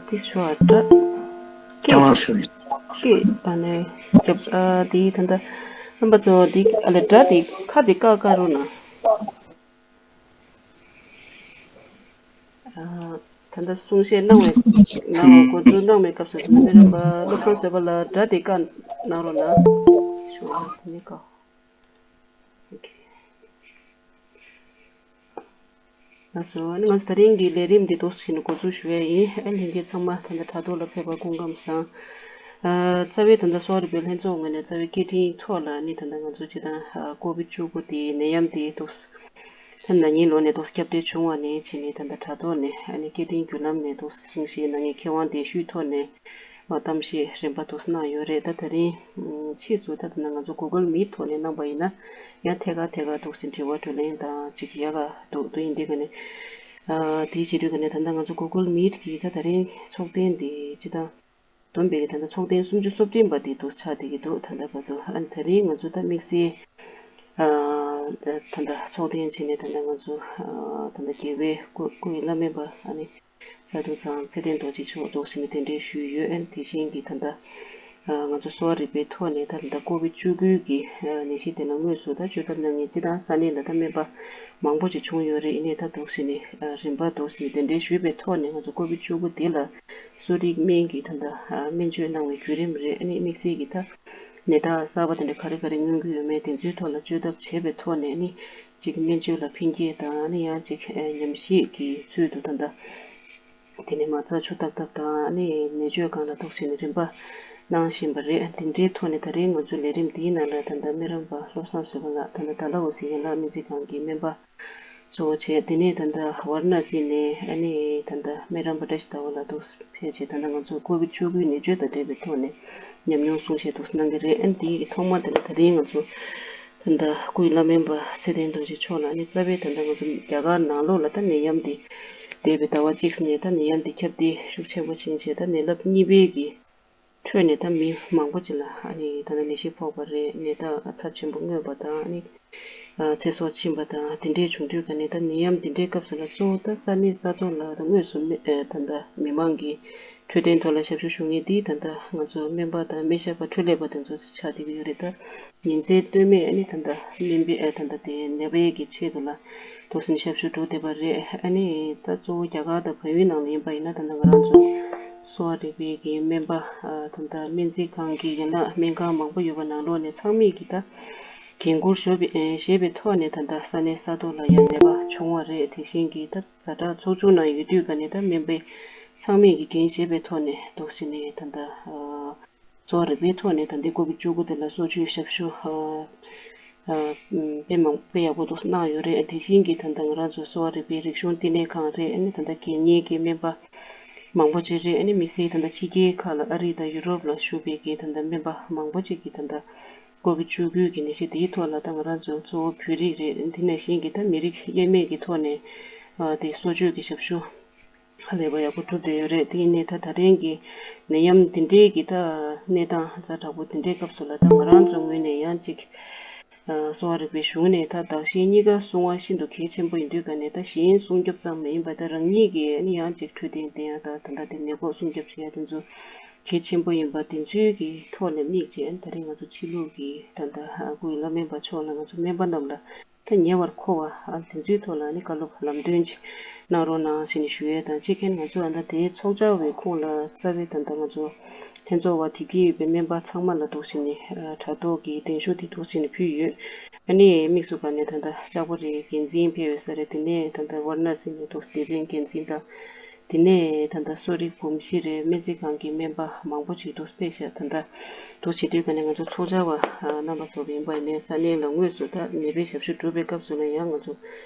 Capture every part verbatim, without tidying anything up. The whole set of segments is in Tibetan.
དེ་ཞུ་བ་འདྲ། ཀྱེ། ཀྱང་ལ་ཞུ་ཡིན། ཀྱེ་ཨ་ནི་རྒྱབ་ཨ་དེ་ད་ལྟ་རྣམ་པ་ཚོ་དེ་ཨ་ལེ་འདྲ་དེ་ཁ་དེ་བཀག་བཀག་རོགས་གནང་། ཨ་ད་ལྟ་གསུང་བཤད་གནང་བའི་གནང་བ་འགོ་འཛུགས་གནང་བའི་སྐབས་སུ་དེ་ནས་རིམ་པ་བློ་བཟང་བཟོད་པ་ལ་སྒྲ་དེ་བཀག་གནང་རོགས་གནང་། ཞུ་བ་དེ་ནས་བཀག་ལགས་སོ། ཨ་ནི་ང་ཚོ་ད་རིང་གི་ལས་རིམ་འདི་འདུག་སེ་བྱས་ནས་འགོ་འཛུགས་ཞུ་ཡ་ཡིན། ཨ་ལྷན་རྒྱས་ཚང་མ་ད་ལྟ་དྲ་ཐོག་ལ་ཕེབས་པར་སྐུ་ཁམས་བཟང་། ཨ་རྩ་བའི་ད་ལྟ་གསོ་བ་རིག་པའི་ལྷན་ཚོགས་ངོས་ནས་རྩ་བའི་སྐད་འཕྲིན་ཐོག་ལ་ཨ་ནི་ད་ལྟ་ང་ཚོ་སྤྱིར་བཏང་ཨ་ཀོ་བིད་བཅུ་དགུ་དེའི་ནད་ཡམས་དེ་འདུག་སེ་ད་ན་ནིང་ལོ་ནས་འདུག་སེ་ཁྱབ་གདལ་བྱུང་བ་ནས་བྱས་ནས་ད་ལྟ་དྲ་ཐོག་ནས་ཨ་ནི་སྐད་འཕྲིན་བརྒྱུད་ལམ་ནས་འདུག་སེ་གསུང་བཤད་གནང་མཁན་མཁས་དབང་དེ་ཤོས་ཐོག་ནས། གཏམ་བཤད་རིམ་པ་འདུག་སེ་གནང་ཡོད་རེད། ད་དེ་རིང་ཕྱིས་སུ་ད་ལྟ་ང་ཚོ་Google Meet ཐོག་ནས་གནང་པ་ཡིན་ན་ཡང་ཐད་ཀར་ཐད་ཀར་འདུག་སེ་དྲི་བ་དྲིས་ལན་དང་ཅིག་ཡག་ག་འདུག་འདུག་ཡིན་དུས་ཀ་ནས་ཨ་དེའི་བྱེད་དུས་ཀ་ནས་ད་ལྟ་ང་ཚོ་Google Meet གི་ད་དེ་རིང་ཚོགས་ཐེངས་འདི་སྤྱིར་བཏང་བསྡོམས་པས་ད་ལྟ་ཚོགས་ཐེངས་སུམ་ཅུ་སོ་བདུན་པ་དེ་འདུག་སེ་ཆགས་བསྡད་ཀྱི་འདུག་ད་ལྟ་བར་དུ་ཨ་ནི་དེ་རིང་ང་ཚོ་ད་དམིགས་བསལ་ཨ་ད་ལྟ་ཚོགས་ཐེངས་བྱས་ནས་ད་ལྟ་ང་ཚོ་ཨ་ད་ལྟ་རྒྱལ་བའི་སྐུ་སྐུ་ཡི་བླ་སྨན་པ་ཨ་ནི། ས་འདུ་ཚང་ཚེ་བརྟན་རྡོ་རྗེ་མཆོག་འདུག་སེ་ནས་གདན་འདྲེན་ཞུས་ཡོད། ཨ་ནི་དེ་བཞིན་གྱི་ད་ལྟ་ང་ཚོ་གསོ་བ་རིག་པའི་ཐོག་ནས་ད་ལྟ་ཀོ་བིད་བཅུ་དགུ་གི་ནད་གཞི་དེ་ལ་དངོས་སུ་ད་བཅོས་ཐབས་གནང་མཁན་སྤྱིར་བཏང་ས་གནས་ལ་ད་སྨན་པ་མང་པོ་ཅིག་བྱུང་ཡོད་རེད། ཡིན་ནའི་ད་འདུག་སེ་ནས་རིམ་པ་འདུག་སེ་ནས་གདན་འདྲེན་ཞུས་པའི་ཐོག་ནས་ང་ཚོ་ཀོ་བིད་བཅུ་དགུ་དེ་ལ་གསོ་རིག་སྨན་གྱི་ད་ལྟ་སྨན་བཅོས་གནང་བའི་བརྒྱུད་རིམ་རེད། ཨ་ནི་དམིགས་བསལ་གྱི་ད་ནད་རྟགས་གསར་པ་དེ་འདྲ་ག་རེ་ག་རེ་མངོན་གྱི་ཡོད་མེད་དེ་ཚོའི་ཐོག་ལ་བཅོས་ཐབས་བྱས་པའི་ཐོག་ནས་ནི་གཅིག་སྨན་བཅོས་ལ་ཕན་སྐྱེད་དང་ནི་ཡང་གཅིག་ཉམས་ཞིབ་ཀྱི་ཚུལ་དུ་ད་ལྟ་དེ་ནས་མ་རྩ་ཆུ་བརྟག་ཐབས་དང་ནི་ནད་བཅོས་སྒང་ལ་འདུག་སེ་ནས་རིམ་པ་གནང་བཞིན་པ་རེད། དེ་འདྲའི་ཐོག་ནས་ད་རིང་ང་ཚོའི་ལས་རིམ་འདིའི་ནང་ལ་ད་ལྟ་སྨན་རམས་པ་བློ་བཟང་བཟོད་པ་ལགས་ད་ལྟ་ཌལ་ཧོ་སི་ཡན་ལག་སྨན་རྩིས་ཁང་གི་སྨན་པ་གཙོ་བོ་བྱས། དེ་ནས་ད་ལྟ་ཝཱ་ར་ཎ་སི་ནས་ཨ་ནི་ད་ལྟ་སྨན་རམས་པ་བཀྲ་ཤིས་ཟླ་བ་ལགས་འདུག་ཕེབས་བྱས་ད་ལྟ་ང་ཚོ་ཀོ་བིད་བཅུ་དགུའི་ནད་བཅོས་དང་འབྲེལ་བའི་ཐོག་ནས་ཉམས་མྱོང་གསུང་བཤད་འདུག་གནང་གི་རེད། ཨ་ནི་དེའི་ཐོག་མ་དེ་ལ་ད་རིང་ང་ཚོ་ད་ལྟ་སྐུའི་བླ་སྨན་པ་ཚེ་བརྟན་རྡོ་རྗེ་མཆོག་ལ་ཨ་ནི་རྩ་བའི་ད་ལྟ་ང་ཚོ་རྒྱ་གར་ནང་ལོགས་ལ་ད་ནད་ཡམས་འདི་འདས་པའི་ཟླ་བ་གཅིག་ནས་ད་ནད་ཡམས་འདི་ཁྱབ་གདལ་ཤུགས་ཆེན་པོ་ཕྱིན་བྱས་ད་ནད་རླབས་གཉིས་པའི་གི་ཁྲོད་ནས་ད་མི་མང་པོ་ཅིག་ལ་ཨ་ནི་ད་ལྟ་ནད་གཞི་ཕོག་པ་རེད། ནད་རྟགས་ཚབས་ཆེན་པོ་མངོན་པ་དང་ཨ་ནི་ཚེ་སྲོག་ཕྱིན་པ་དང་དེ་འདྲས་བྱུང་དུས་ཀ་ནས་ད་ནད་ཡམས་དེ་འདྲའི་སྐབས་སུ་ལ་གཙོ་བོ་ད་ས་གནས་ས་ཐོག་ལ་ད་དངོས་སུ་མི་ཨེ་ད་ལྟ་མི་མང་གི་འཕྲོད་བསྟེན་ཐོག་ལ་ཞབས་ཞུ་ཞུ་མཁན་དེ་ད་ལྟ་ང་ཚོ་སྨན་པ་དང་སྨན་ཞབས་པ་འཕྲོད་ལས་པ་དེ་ཚོ་ཆགས་བསྡད་ཀྱི་ཡོད་རེད། ད་ཉིན་མཚན་ལྟོས་མེད་ཨ་ནི་ད་ལྟ་སྨན་པའི་ཨེ་ད་ལྟ་དེ་ནད་པའི་གི་ཆེད་དུ་ལ་འདུག་སེ་ནས་ཞབས་ཞུ་སྒྲུབ་བསྡད་པ་རེད། ཨ་ནི་ད་གཙོ་བོ་རྒྱ་གར་དང་བལ་ཡུལ་ནང་ལ་ཡིན་པ་ཡིན་ན་ད་ལྟ་ང་རང་ཚོ་གསོ་བ་རིག་པའི་གི་སྨན་པ་ཨ་ད་ལྟ་སྨན་རྩིས་ཁང་གི་ཡན་ལག་སྨན་ཁང་མང་པོ་ཡོད་པ་ནང་ལོགས་ནས་ཚང་མས་ཀྱི་ད་འགན་འཁུར་བཞེས་པའི་ཨེ་བཞེས་པའི་ཐོག་ནས་ད་ལྟ་ས་གནས་ས་ཐོག་ལ་ཡང་ནད་པ་བྱུང་བ་རེད། དེ་བཞིན་གྱི་ད་ཛ་དྲག་ཚོགས་ཆུང་ནང་ཡོད་དུས་ཀ་ནས་ད་སྨན་པའི་ཚང་མས་ཀྱི་འགན་བཞེས་པའི་ཐོག་ནས་འདུག་སེ་ནས་ད་ལྟ་ཨ་གཙོ་བོ་རིག་པའི་ཐོག་ནས་ད་ལྟའི་ཀོ་བིད་བཅུ་དགུ་དེ་ལ་གསོ་བཅོས་ཞབས་ཞུ་ཨ་ཨ་དཔེ་མང་དཔེ་ཡག་པོ་འདུག་གནང་ཡོད་རེད། དེ་བཞིན་གྱི་ད་ལྟ་ང་རང་ཚོ་གསོ་བ་རིག་པའི་རིག་གཞུང་བསྟི་གནས་ཁང་རེད། ཨ་ནི་ད་ལྟ་དགེ་བསྙེན་གྱི་སྨན་པ་མང་པོ་ཅིག་རེད། ཨ་ནི་དམིགས་བསལ་ད་ལྟ་ཕྱི་རྒྱལ་ཁག་ལ་ཨ་རི་དང་ཡུ་རོབ་ལ་བཞུགས་པའི་གི་ད་ལྟ་སྨན་པ་མང་པོ་ཅིག་གིས་ད་ལྟ་ཀོ་བིད་བཅུ་དགུ་གི་ནད་གཞི་དེའི་ཐོག་ལ་ད་ང་རང་ཚོ་གཙོ་བོ་བོད་རིགས་རེད། དེ་ནང་བཞིན་གྱི་ད་མི་རིགས་དབྱེ་མེད་ཀྱི་ཐོག་ནས་ཨ་དེ་གསོ་བཅོས་ཀྱི་ཞབས་ཞུ་ལས་པ་ཡག་པོ་གྲུབ་བསྡད་ཡོད་རེད། དེ་ཡིན་ནའི་ད་ད་རིང་གི་ནད་ཡམས་འདི་འདྲའི་གི་ད་གནས་སྟངས་ཛ་དྲག་པོ་འདི་འདྲའི་སྐབས་སུ་ལ་ད་ང་རང་ཚོ་ངོས་ནས་ཡང་ཅིག་གསོ་བ་རིག་པའི་གཞུང་ནས་ད་བདག་གཞན་གཉིས་ཀ་སྲུང་བ་ཤིན་ཏུ་གལ་ཆེན་པོ་ཡིན་དུས་ཀ་ནས་ད་གཞན་སྲུང་སྐྱོབ་ཙམ་མ་ཡིན་པ་ད་རང་ཉིད་ཀྱིས་ནི་ཡང་ཅིག་འཕྲོད་བསྟེན་བསྟེན་ཡ་ད་ད་ལྟ་དེ་ནད་འགོག་སྲུང་སྐྱོབ་བྱེད་ཡ་དེ་ཚོ་གལ་ཆེན་པོ་ཡིན་པ་དེ་ཚོའི་གི་ཐོག་ནས་དམིགས་བྱས་ད་རིང་ང་ཚོ་ཕྱི་ལུགས་ཀྱི་ད་ལྟ་སྐུའི་བླ་སྨན་པ་མཆོག་ལ་ང་ཚོ་སྨན་པ་རྣམས་ལ། ད་ཉེ་བར་མཁོ་བ་ཨ་དེ་ཚོའི་ཐོག་ལ་ནི་བཀའ་སློབ་ལམ་སྟོན་ཅིག་གནང་རོགས་གནང་ཟེར་ནས་ཞུ་ཡས་དང་། གཅིག་ཁན་ང་ཚོ་ཨ་ད་དེའི་ཚོགས་བཅར་བའི་ཁོངས་ལ་རྩ་བའི་ད་ལྟ་ང་ཚོ་ལྷན་ཚོགས་བ་དེ་གི་ཡོད་པའི་སྨན་པ་ཚང་མ་ལ་འདུག་ཟེར་ནས་ཨ་དྲ་ཐོག་གི་གདན་ཞུ་དེ་འདུག་ཟེར་ནས་ཕུལ་ཡོད། ཨ་ནི་དམིགས་སུ་བཀར་ནས་ད་ལྟ་ལྕགས་པོ་རིའི་འགན་འཛིན་ཕེབས་ཡོད་ས་རེད། དེ་ནས་ད་ལྟ་ཝཱ་ར་ཎ་སི་ནས་འདུག་སྡེ་ཚན་འགན་འཛིན་དང་། དེ་ནས་ད་ལྟ་གསོ་རིག་གོམས་གཤིས་རེད། སྨན་རྩིས་ཁང་གི་སྨན་པ་མང་པོ་ཅིག་འདུག་སྤེལ་ཤག་ད་ལྟ་འདུག་བྱེད་དུས་ཀ་ནས་ང་ཚོ་ཚོགས་བཅར་བ་རྣམ་པ་ཚོ་ཡིན་པ་ཡིན་ནའི་ས་གནས་ལ་དངོས་སུ་ད་ནད་པའི་ཞབས་ཞུ་སྒྲུབ་པའི་སྐབས་སུ་ལ་ཡང་ང་ཚོ་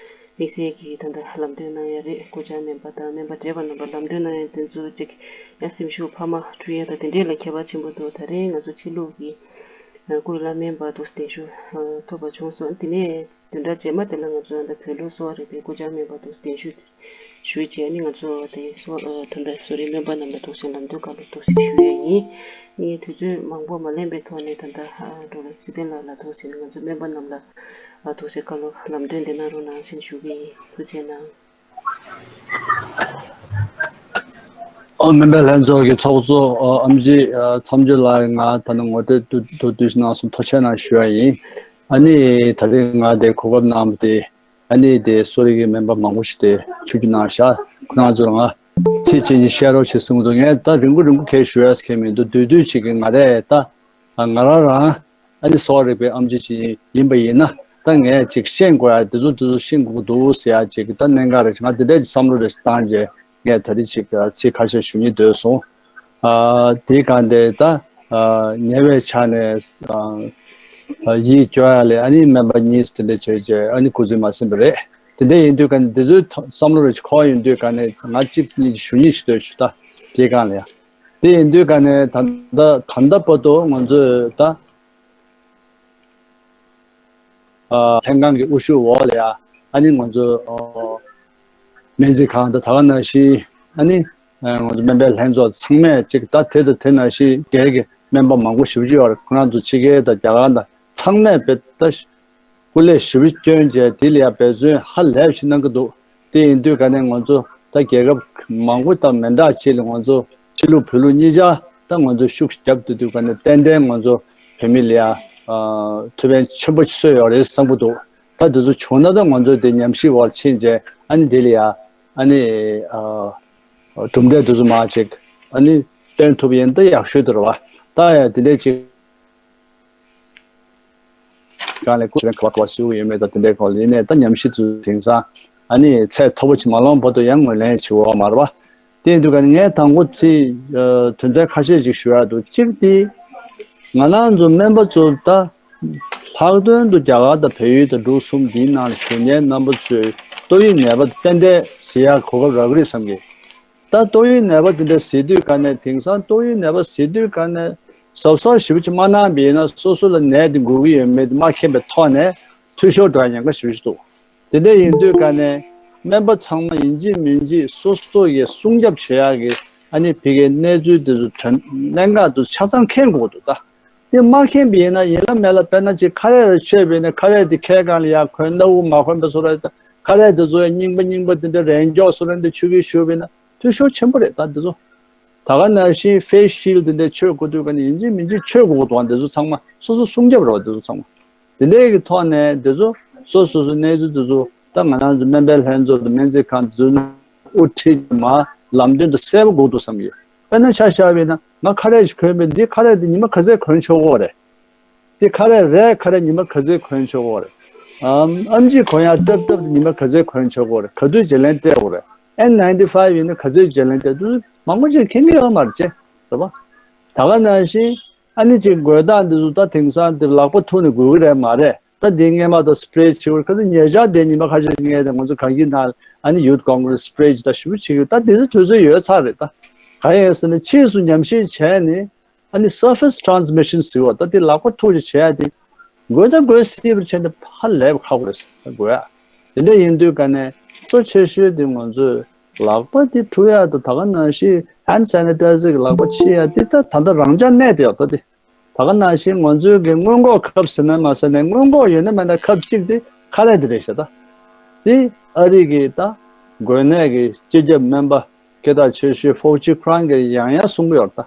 དམིགས་བསལ་གྱིས་ད་ལྟ་ལམ་སྟོན་གནང་ཡ་རེད། སྐུ་བཅར་སྨན་པ་དང་སྨན་པ་བགྲེས་པ་རྣམ་པ་ལམ་སྟོན་གནང་ཡ་དེ་ཚོ་ཅིག་ཡང་སེམས་ཤུགས་འཕར་མ་འཕྲོད་ཡ་ད་དེ་འདྲས་ལ་ཁྱད་པར་ཆེན་པོ་འདུག་ད་རེས་ང་ཚོ་ཕྱི་ལུགས་ཀྱི་སྐུའི་བླ་སྨན་པ་འདུག་གདན་ཞུ་ཐོབ་པ་བྱུང་སོང་། དེ་ནས་བདུན་ཕྲག་རྗེས་མ་དེ་ལ་ང་ཚོ་ད་བོད་ལུགས་གསོ་བ་རིག་པའི་སྐུ་བཅར་སྨན་པ་འདུག་གདན་ཞུ་ཞུས་བྱས་ནི་ང་ཚོ་དེ་གསོ་ཨ་ད་ལྟ་གསོ་རིག་སྨན་པ་རྣམས་ལ་འདུག་སེ་ལམ་སྟོན་བཀའ་སློབ་འདུག་སེ་ཞུ་ཡས་ཡིན། ངས་དུས་ཚོད་མང་པོ་མ་ལེན་པའི་ཐོག་ནས་ད་ལྟ་ཨ་ཌོག་ཊར་ཚེ་བརྟན་ལགས་ལ་འདུག་སེ་ནི་ང་ཚོ་སྨན་པ་རྣམས་ལ་ཨ་འདུག་སེ་བཀའ་སློབ་ལམ་སྟོན་དེ་གནང་རོགས་གནང་ཞེས་ཞུ་གི་ཡིན། ཐུགས་རྗེ་གནང་། ཨོ། སྨན་པའི་ལྷན་ཚོགས་ཀྱི་ཚོགས་གཙོ་ཨ་ཨེམ་ཆི་ཨ་མཚམས་གཅོད་ལགས། ང་ད་ནི་ངོ་སྤྲོད་ཏུ་ཏུ་ཏུ་གནང་སོང་། ཐུགས་རྗེ་གནང་ཞུ་བ་ཡིན། ཨ་ནི་ད་རིང་ང་དེ་གོ་སྐབས་གནང་བ་དེ་ཨ་ནི་དེ་གསོ་རིག་གི་སྨན་པ་མང་པོ་ཞིག་དེ་ཆུ་རྒྱུ་གནང་ཤག་ཁོ་རང་ཚོར་ང་ཚིག་གཅིག་གཉིས་བཤད་རོགས་བྱེད་གསུངས་འདུག་ངས་ད་རིང་པོ་རིང་པོ་གས་ཞུ་ཡས་ཁས་མི་འདུག་བསྡུས་བསྡུས་ཅིག་གི་ང་རས་ད་ང་རང་རང་ཨ་ནི་གསོ་བ་རིག་པའི་ཨེམ་ཆི་ཅིག་ཡིན་པ་ཡིན་ན། ད་ངས་ཅིག་ཤེས་དགོས་ཡ་དེ་ཚོ་དེ་ཚོ་ཤེས་དགོས་འདུག་ཟེར་ཡ་ཅིག་ད་གནད་འགག་རེ་ང་དེ་འདྲ་ཅིག་བསམ་བློ་རེ་བཏང་རྗེས་ངས་ད་རེས་ཅིག་ཚིག་ཁ་ཤས་ཞུ་སྙིང་འདོད་སོང་། ཨ་དེའི་སྒང་དེ་ད་ཨ་ཉེ་བའི་ཆ་ནས་ཨ་ཡིད་སྐྱོ་ཡ་ལས་ཨ་ནི་སྨན་པ་གཉིས་དེ་འདྲ་བྱས་རྗེས་ཨ་ནི་སྐུ་ཚེ་མ་ཟིན་པ་རེད། དེ་འདྲ་ཡིན་དུས་ག་ནས་དེ་ཚོའི་བསམ་བློ་རེ་ཅིག་འཁོར་ཡོང་དུས་ག་ནས་ང་གཅིག་གཉིས་ཞུ་སྙིང་ཞུ་འདོད་ཞུ། ད་དེའི་སྒང་ལ་ཡ། དེ་ཡིན་དུས་ག་ནས་ད་ལྟ་ད་ལྟ་བར་དུ་ང་ཚོས་ད་ཨ་ལྷན་ཁང་གི་དབུ་བཞུགས་འོག་ལ་ཡ་ཨ་ནི་ང་ཚོ་ཨ་སྨན་རྩིས་ཁང་དང་ད་ག་ནང་བཞིན་ཨ་ནི་ཨ་ང་ཚོ་སྨན་པའི་ལྷན་ཚོགས་ཚང་མས་གཅིག་ད་དེ་དང་དེ་ནང་བཞིན་སྒེར་གྱི་སྨན་པ་མང་པོ་ཞེ་པོ་ཅིག་ཡོད་རེད། ཁོ་རང་ཚོ་ཕྱི་རྒྱལ་དང་རྒྱ་གར་དང་ཚང་མས་དཔེ་ད་སྐུ་ལས་ཞེ་པོ་བསྐྱོན་བྱས་དེ་ལ་ཡ་འབད་བརྩོན་ཧ་ལས་པ་ཞིག་གནང་གི་འདུག་དེ་ཡིན་དུས་ག་ནས་ང་ཚོ་ད་རྒྱལ་ཁབ་མང་པོ་དང་མི་འདྲ་ཆེད་ལ་ང་ཚོ་ཕྱི་ལུགས་བོད་ལུགས་གཉིས་ཆ་ད་ང་ཚོ་ཤུགས་རྒྱབ་ཏུ་དུས་ག་ནས་ཏན་ཏན་ང་ཚོ་བོད་མི་ལ་ཡ་ཨ་ཐུགས་ཕན་ཆེན་པོ་ཞིག་གསོས་ཡོད་རེད་བསམ་གི་འདུག་ད་དེ་ཚོ་བྱུང་ན་ད་ང་ཚོ་དེ་ཉམས་ཞིབ་འོག་ཕྱིན་བྱས་ཨ་ནི་དེ་ལ་ཡ་ཨ་ནི་ཨ་གྲུབ་འབྲས་དེ་ཚོ་མར་ཅིག་ཨ་ནི་སྟོན་ཐུབ་ཡིན་ད་ཡག་ཤོས་དེ་རེད་བ། ད་ཡ་དེ་འདྲས་ཅིག་སྒང་ལ་སྐུ་ཞབས་ག་བ་ག་བ་བསུ་གི་ཡོད་མེད་དང་དེ་འདྲའི་སྐོར་ལ་ཡིན་ནའི་ད་ཉམས་ཞིབ་ཚོ་དེང་སང་ཨ་ནི་ཚད་མཐོ་པོ་ཅིག་མ་ལོངས་བར་དུ་ཡང་ངོས་ལེན་བྱེད་འོག་མ་རེད་བ། དེ་ཡིན་དུས་ག་ནས་ངས་དང་པོ་ཚིག་ཨ་དོན་ཚན་ཁ་ཤས་ཅིག་ཞུ་ཡག་འདུག་གཅིག་དེ་ང་རང་ཚོ་སྨན་པ་ཚོ་ད་ལྷག་དོན་དུ་རྒྱ་གར་དང་བལ་ཡུལ་དང་འབྲུག་གསུམ་འདིའི་ནང་ལ་བཞུགས་མཁན་རྣམ་པ་ཚོས་ཏོག་དབྱིབས་ནད་པ་དེ་ཏན་ཏན་ཟེར་ཡག་གོ་སྐབས་རག་གི་རེད་བསམ་གི། ད་ཏོག་དབྱིབས་ནད་པ་དེ་འདྲ་ཟེར་དུས་ག་ནས་དེང་སང་ཏོག་དབྱིབས་ནད་པ་ཟེར་དུས་ག་ནས་གཟབ་གཟབ་ཞེ་པོ་ཅིག་མ་གནང་བ་ཡིན་ན་སོ་སོ་ལ་ནད་དེ་འགོས་ཀྱི་ཡོད་མེད་དེ་མ་མཁྱེན་པའི་ཐོག་ནས་འཐུས་ཤོར་འགྲོ་ཡ་ཉེན་ཁ་ཞེ་པོ་ཅིག་འདུག་དེ་འདྲ་ཡིན་དུས་ག་ནས་སྨན་པ་ཚང་མ་ཡིན་གཅིག་མིན་གཅིག་སོ་སོ་ཡི་སྲུང་སྐྱོབ་བྱེད་ཡག་གི་ཨ་ནི་ཕ་གིའི་གནས་ཚུལ་དེ་ཚོ་དོན་གནད་འགག་དེ་ཚོ་ཆ་ཚང་མཁྱེན་དགོས་འདུག་ད་དེ་མ་མཁྱེན་པ་ཡིན་ན་ཡིན་ལ་མེད་ལ་དཔེར་ན་ཅིག་ཁ་རས་རེ་མཆོད་པ་ཡིན་ན་ཁ་རས་དེ་ཁའི་སྒང་ལ་ཡར་གོན་སྣ་དབུགས་མ་གོན་པ་བཟོ་ར་ད་ཁ་རས་དེ་ཚོ་ཡང་རྙིང་པ་རྙིང་པ་དེ་འདྲ་རས་མགྱོགས་བཟོ་ར་འདི་ཆུ་གིས་བཞུས་པ་ཡིན་ན། འཐུས་ཤོར་ཆེན་པོ་རེད། ད་འདི་ཚོ་ད་ག་ནང་བཞིན་ཕེ་སི་ཤིལ་དེ་འདྲ་མཆོད་དགོས་དུས་ག་ནས་ཡིན་གཅིག་མིན་གཅིག་མཆོད་དགོས་འདུག་འདི་ཚོ་ཚང་མ་སོ་སོ་སྲུང་སྐྱོབ་རེད་བ། འདི་ཚོ་ཚང་མ་དེ་འདྲའི་གི་ཐོག་ནས་འདི་ཚོ་སོ་སོ་སོ་གནས་ཚུལ་འདི་ཚོ་ད་ང་རང་ཚོ་སྨན་པའི་ལྷན་ཚོགས་དང་སྨན་རྩིས་ཁང་དེ་ཚོ་ནང་དབུ་ཁྲིད་མ་ལམ་སྟོན་དུ་གསལ་པོ་དགོས་འདུག་བསམ་གི། དཔེར་ན་ཆ་བཞག་པ་ཡིན་ན་ང་ཁ་རས་ཤིག་གོན་པས་འདི་ཁ་རས་འདི་ཉི་མ་ག་ཚོད་གོན་ཆོག་གོ་རེད། དེ་ཁ་རས་རས་ཁ་རས་ཉི་མ་ག་ཚོད་གོན་ཆོག་གོ་རེད། ཨམ་ཨམ་ཆི་གོན་ཡག་ཏབ་ཏབ་དེ་ཉི་མ་ག་ཚོད་གོན་ཆོག་གོ་རེད། ག་དུས་བརྗེ་ལེན་སྤྲད་དགོས་རེད། ཨེན་ནའིན་ཊི་ཕའིབ་ཡིན་ན་ག་ཚོད་བརྗེ་ལེན་སྤྲད་དུས་མང་པོ་ཅིག་མཁྱེན་གྱི་ཡོད་མ་རེད་ཅེ། རེད་པ། ད་ག་ནང་བཞིན་ཨ་ནི་ཅིག་འགོས་སྟངས་འདི་ཚོ་ད་དེང་སང་དེ་ལག་པ་ཐུག་ནས་འགོས་ཀྱི་རེད་མ་རེད། ད་འདི་སྔས་མ་ད་སི་པི་རེ་བྱེད་དགོས་རེད། ག་ཚོད་ཉལ་ཆག་དེ་ཉི་མ་ཁ་ཤས་ཉལ་དེ་ང་ཚོ་གངས་སྐྱིད་ནང་ཨ་ནི་ཡུཐ་ཀོང་གྷི་རེ་སི་སི་པི་རེ་ཅིག་ད་ཞུ་བྱེད་ཀྱི་ད་དེ་ཚོ་དུས་ཚོད་ཡོལ་ཚར་རེད། ད་ག་ཡིན་ཟེར་ན་ཕྱིས་སུ་ཉམས་ཞིབ་བྱས་ནས། ཨ་ནི་surface transmission ཟེར་བ་ད་དེ་ལག་པ་ཐུག་ཅིག་བྱེད་ཡ་དེ་འགོས་ད་འགོས་སྲིད་པར་བྱས་ནས་ཧ་ལས་པ་ཁག་པོ་རེད་ཟེར་འགོས་ཡ། དེ་འདྲ་ཡིན་དུས་ག་ནས་གཙོ་ཆེ་ཤོས་དེ་ང་ཚོས་ལག་པ་དེ་འཁྲུ་ཡ་དང་ད་ག་ནང་བཞིན་hand sanitizer གི་ལག་པ་ཕྱིས་ཡ་དེ་ད་ད་ལྟ་རང་འཇགས་གནས་དེ་ཡོད་ད་དེ། ད་ག་ནང་བཞིན་ང་ཚོའི་གི་སྔོན་འགོག་ཁབ་ཟེར་ན་མ་ཟེར་ནས་སྔོན་འགོག་ཡོད་ན་མེད་ན་ཁབ་གཅིག་དེ་ཁ་རས་དེ་རེད་ཤག་ད། དེ་ཨ་རི་གི་ད་འགོས་ནད་ཀྱི་སྤྱི་ཁྱབ་སྨན་པ་སྐད་གྲགས་ཆེ་ཤོས་ཧྥོ་ཆི་ཁྲང་གིས་ཡང་ཡང་གསུང་གི་ཡོད་ད།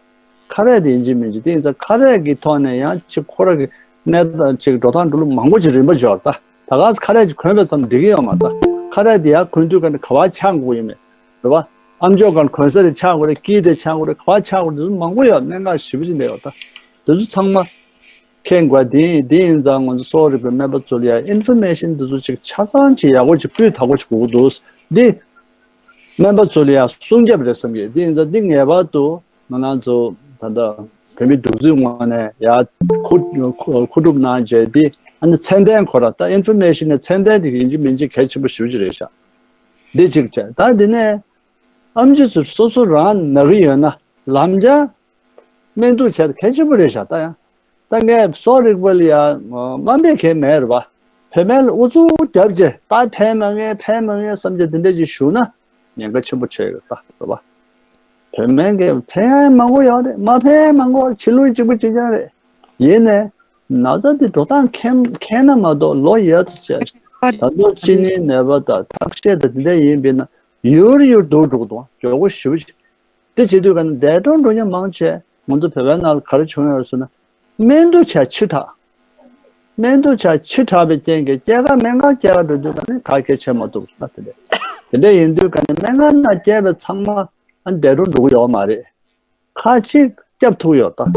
ཁ་རས་དེ་ཡིན་གཅིག་མིན་གཅིག་དེ་ཡིན་ཙང་ཁ་རས་ཀྱི་ཐོག་ནས་ཡང་ཅིག་ཁོ་ར་གི་གནས་སྟངས་ཅིག་འགྲོ་སྟངས་འགྲོ་ལུགས་མང་པོ་ཅིག་རིམ་པ་འབྱོར་ད། ད་ག་ཁ་རས་ཅིག་གོན་པ་ཙམ་འགྲིག་གི་ཡོད་མ་རེད་ད། ཁ་རས་དེ་ཡར་གོན་དུས་ག་ནས་ག་བ་ཆགས་དགོས་ཡོད་མེད་རེད་པ། ཨམ་ཅོག་སྒང་གོན་ས་རེ་ཆགས་དགོས་རེད། དཀྱིལ་དེ་ཆགས་དགོས་རེད། ག་བ་ཆགས་དགོས་རེད། དེ་ཚོ་མང་པོ་ཡོད། གནད་འགག་ཞེ་པོ་ཅིག་འདྲ་ཡོད་ད། དེ་ཚོ་ཚང་མ་མཁྱེན་དགོས། དེ་ཡིན་དེ་ཡིན་ཙང་ང་ཚོ་གསོ་བ་རིག་པའི་སྨན་པ་ཚོ་ལ་ཡང་ཨིན་ཕོར་མེ་ཤན་དེ་ཚོ་ཅིག་ཆ་ཚང་ཅིག་ཡག་པོ་ཅིག་སྤུས་དག་པོ་ཅིག་དགོས་ཀྱི་འདུག་འདི་སྨན་པ་ཚོ་ལ་ཡང་སྲུང་སྐྱོབ་རེད་བསམ་གི། དེ་ཡིན་ཙང་འདི་ངེས་པར་དུ་ང་རང་ཚོ་ད་ལྟ་བོད་མི་སྒྲིག་འཛུགས་ངོས་ནས་ཡར་མཁོ་མཁོ་མཁོ་སྒྲུབ་གནང་བྱས་ཏེ་ཨ་ནི་ཚད་ལྡན་ཁོ་ར་ད་ཨིན་ཕོར་མེ་ཤན་ནི་ཚད་ལྡན་དེ་ཡིན་གཅིག་མིན་གཅིག་གལ་ཆེན་པོ་ཞེ་པོ་ཅིག་རེད་ཤག་འདི་གཅིག་བྱས། ད་འདི་ནས་ཨེམ་ཆི་ཚོ་སོ་སོ་རང་ན་གི་ཡོད་ན་ལམ་སང་སྨན་བསྡུར་བྱས་ཏེ་གལ་ཆེན་པོ་རེད་ཤག་ད་ཡང་ད་ངས་གསོ་རིག་པ་ལ་ཡང་དམའ་འབེབས་གང་ཡང་མེད་རེད་པ། བོད་སྨན་ལ་ཨུ་ཚུགས་རྒྱབ་རྗེས་ད་ཕན་མ་ངེས་ཕན་མ་ངེས་བསམ་བྱས་དེ་འདྲ་ཅིག་ཞུ་ན་ཉེན་ཁ་ཆེན་པོ་ཆགས་ཀྱི་རེད་ད། རེད་པ། བོད་སྨན་གྱི་ཕན་མང་པོ་ཡོད་རེད། མ་ཕན་མང་པོ་ཕྱི་ལུགས་གཅིག་པུ་གཅིག་རྐྱང་རེད། ཡིན་ནའི་ན་ཚ་འདི་འགྲོ་སྟངས་མཁྱེན་མཁྱེན་ན་མ་གཏོགས་ལོ་ཡོད་ཚད་བྱས་ད་དུང་གཅིན་སྙི་ནད་པ་དང་ཐག་ཤེས་དང་དེ་འདྲ་ཡིན་པས་ན་ཡུར་ཡུར་སྡུག་འགྲོ་གི་འདུག་མགྱོགས་པོ་ཞེ་པོ་ཅིག་དེ་བྱེད་དུས་ག་ནས་འདས་གྲོངས་འགྲོ་མཁན་མང་ཆེ་ང་ཚོ་བོད་པའི་ནང་ལ་ག་རེ་བྱུང་ཡོད་ཟེར་ན། སྨན་དུག་ཆ་ཆུ་དྲག་སྨན་དུག་ཆ་ཆུ་དྲག་པའི་རྐྱེན་གྱིས་སྐྱེས་སྐར་སྨན་ཁང་སྐྱེས་སྐར་འགྲོ་དུས་ག་ནས་ག་གེ་བྱེད་མ་ཐུབ་ཟེར་ན། དེ་འདྲ་དེ་འདྲ་ཡིན་དུས་ག་ནས་སྨན་ཁང་ནང་སྐྱེས་པའི་ཚང་མ་ཨ་འདས་གྲོངས་འགྲོ་གི་ཡོད་མ་རེད། ཁ་ཅིག་སྐྱབས་ཐུབ་ཡོད་ད།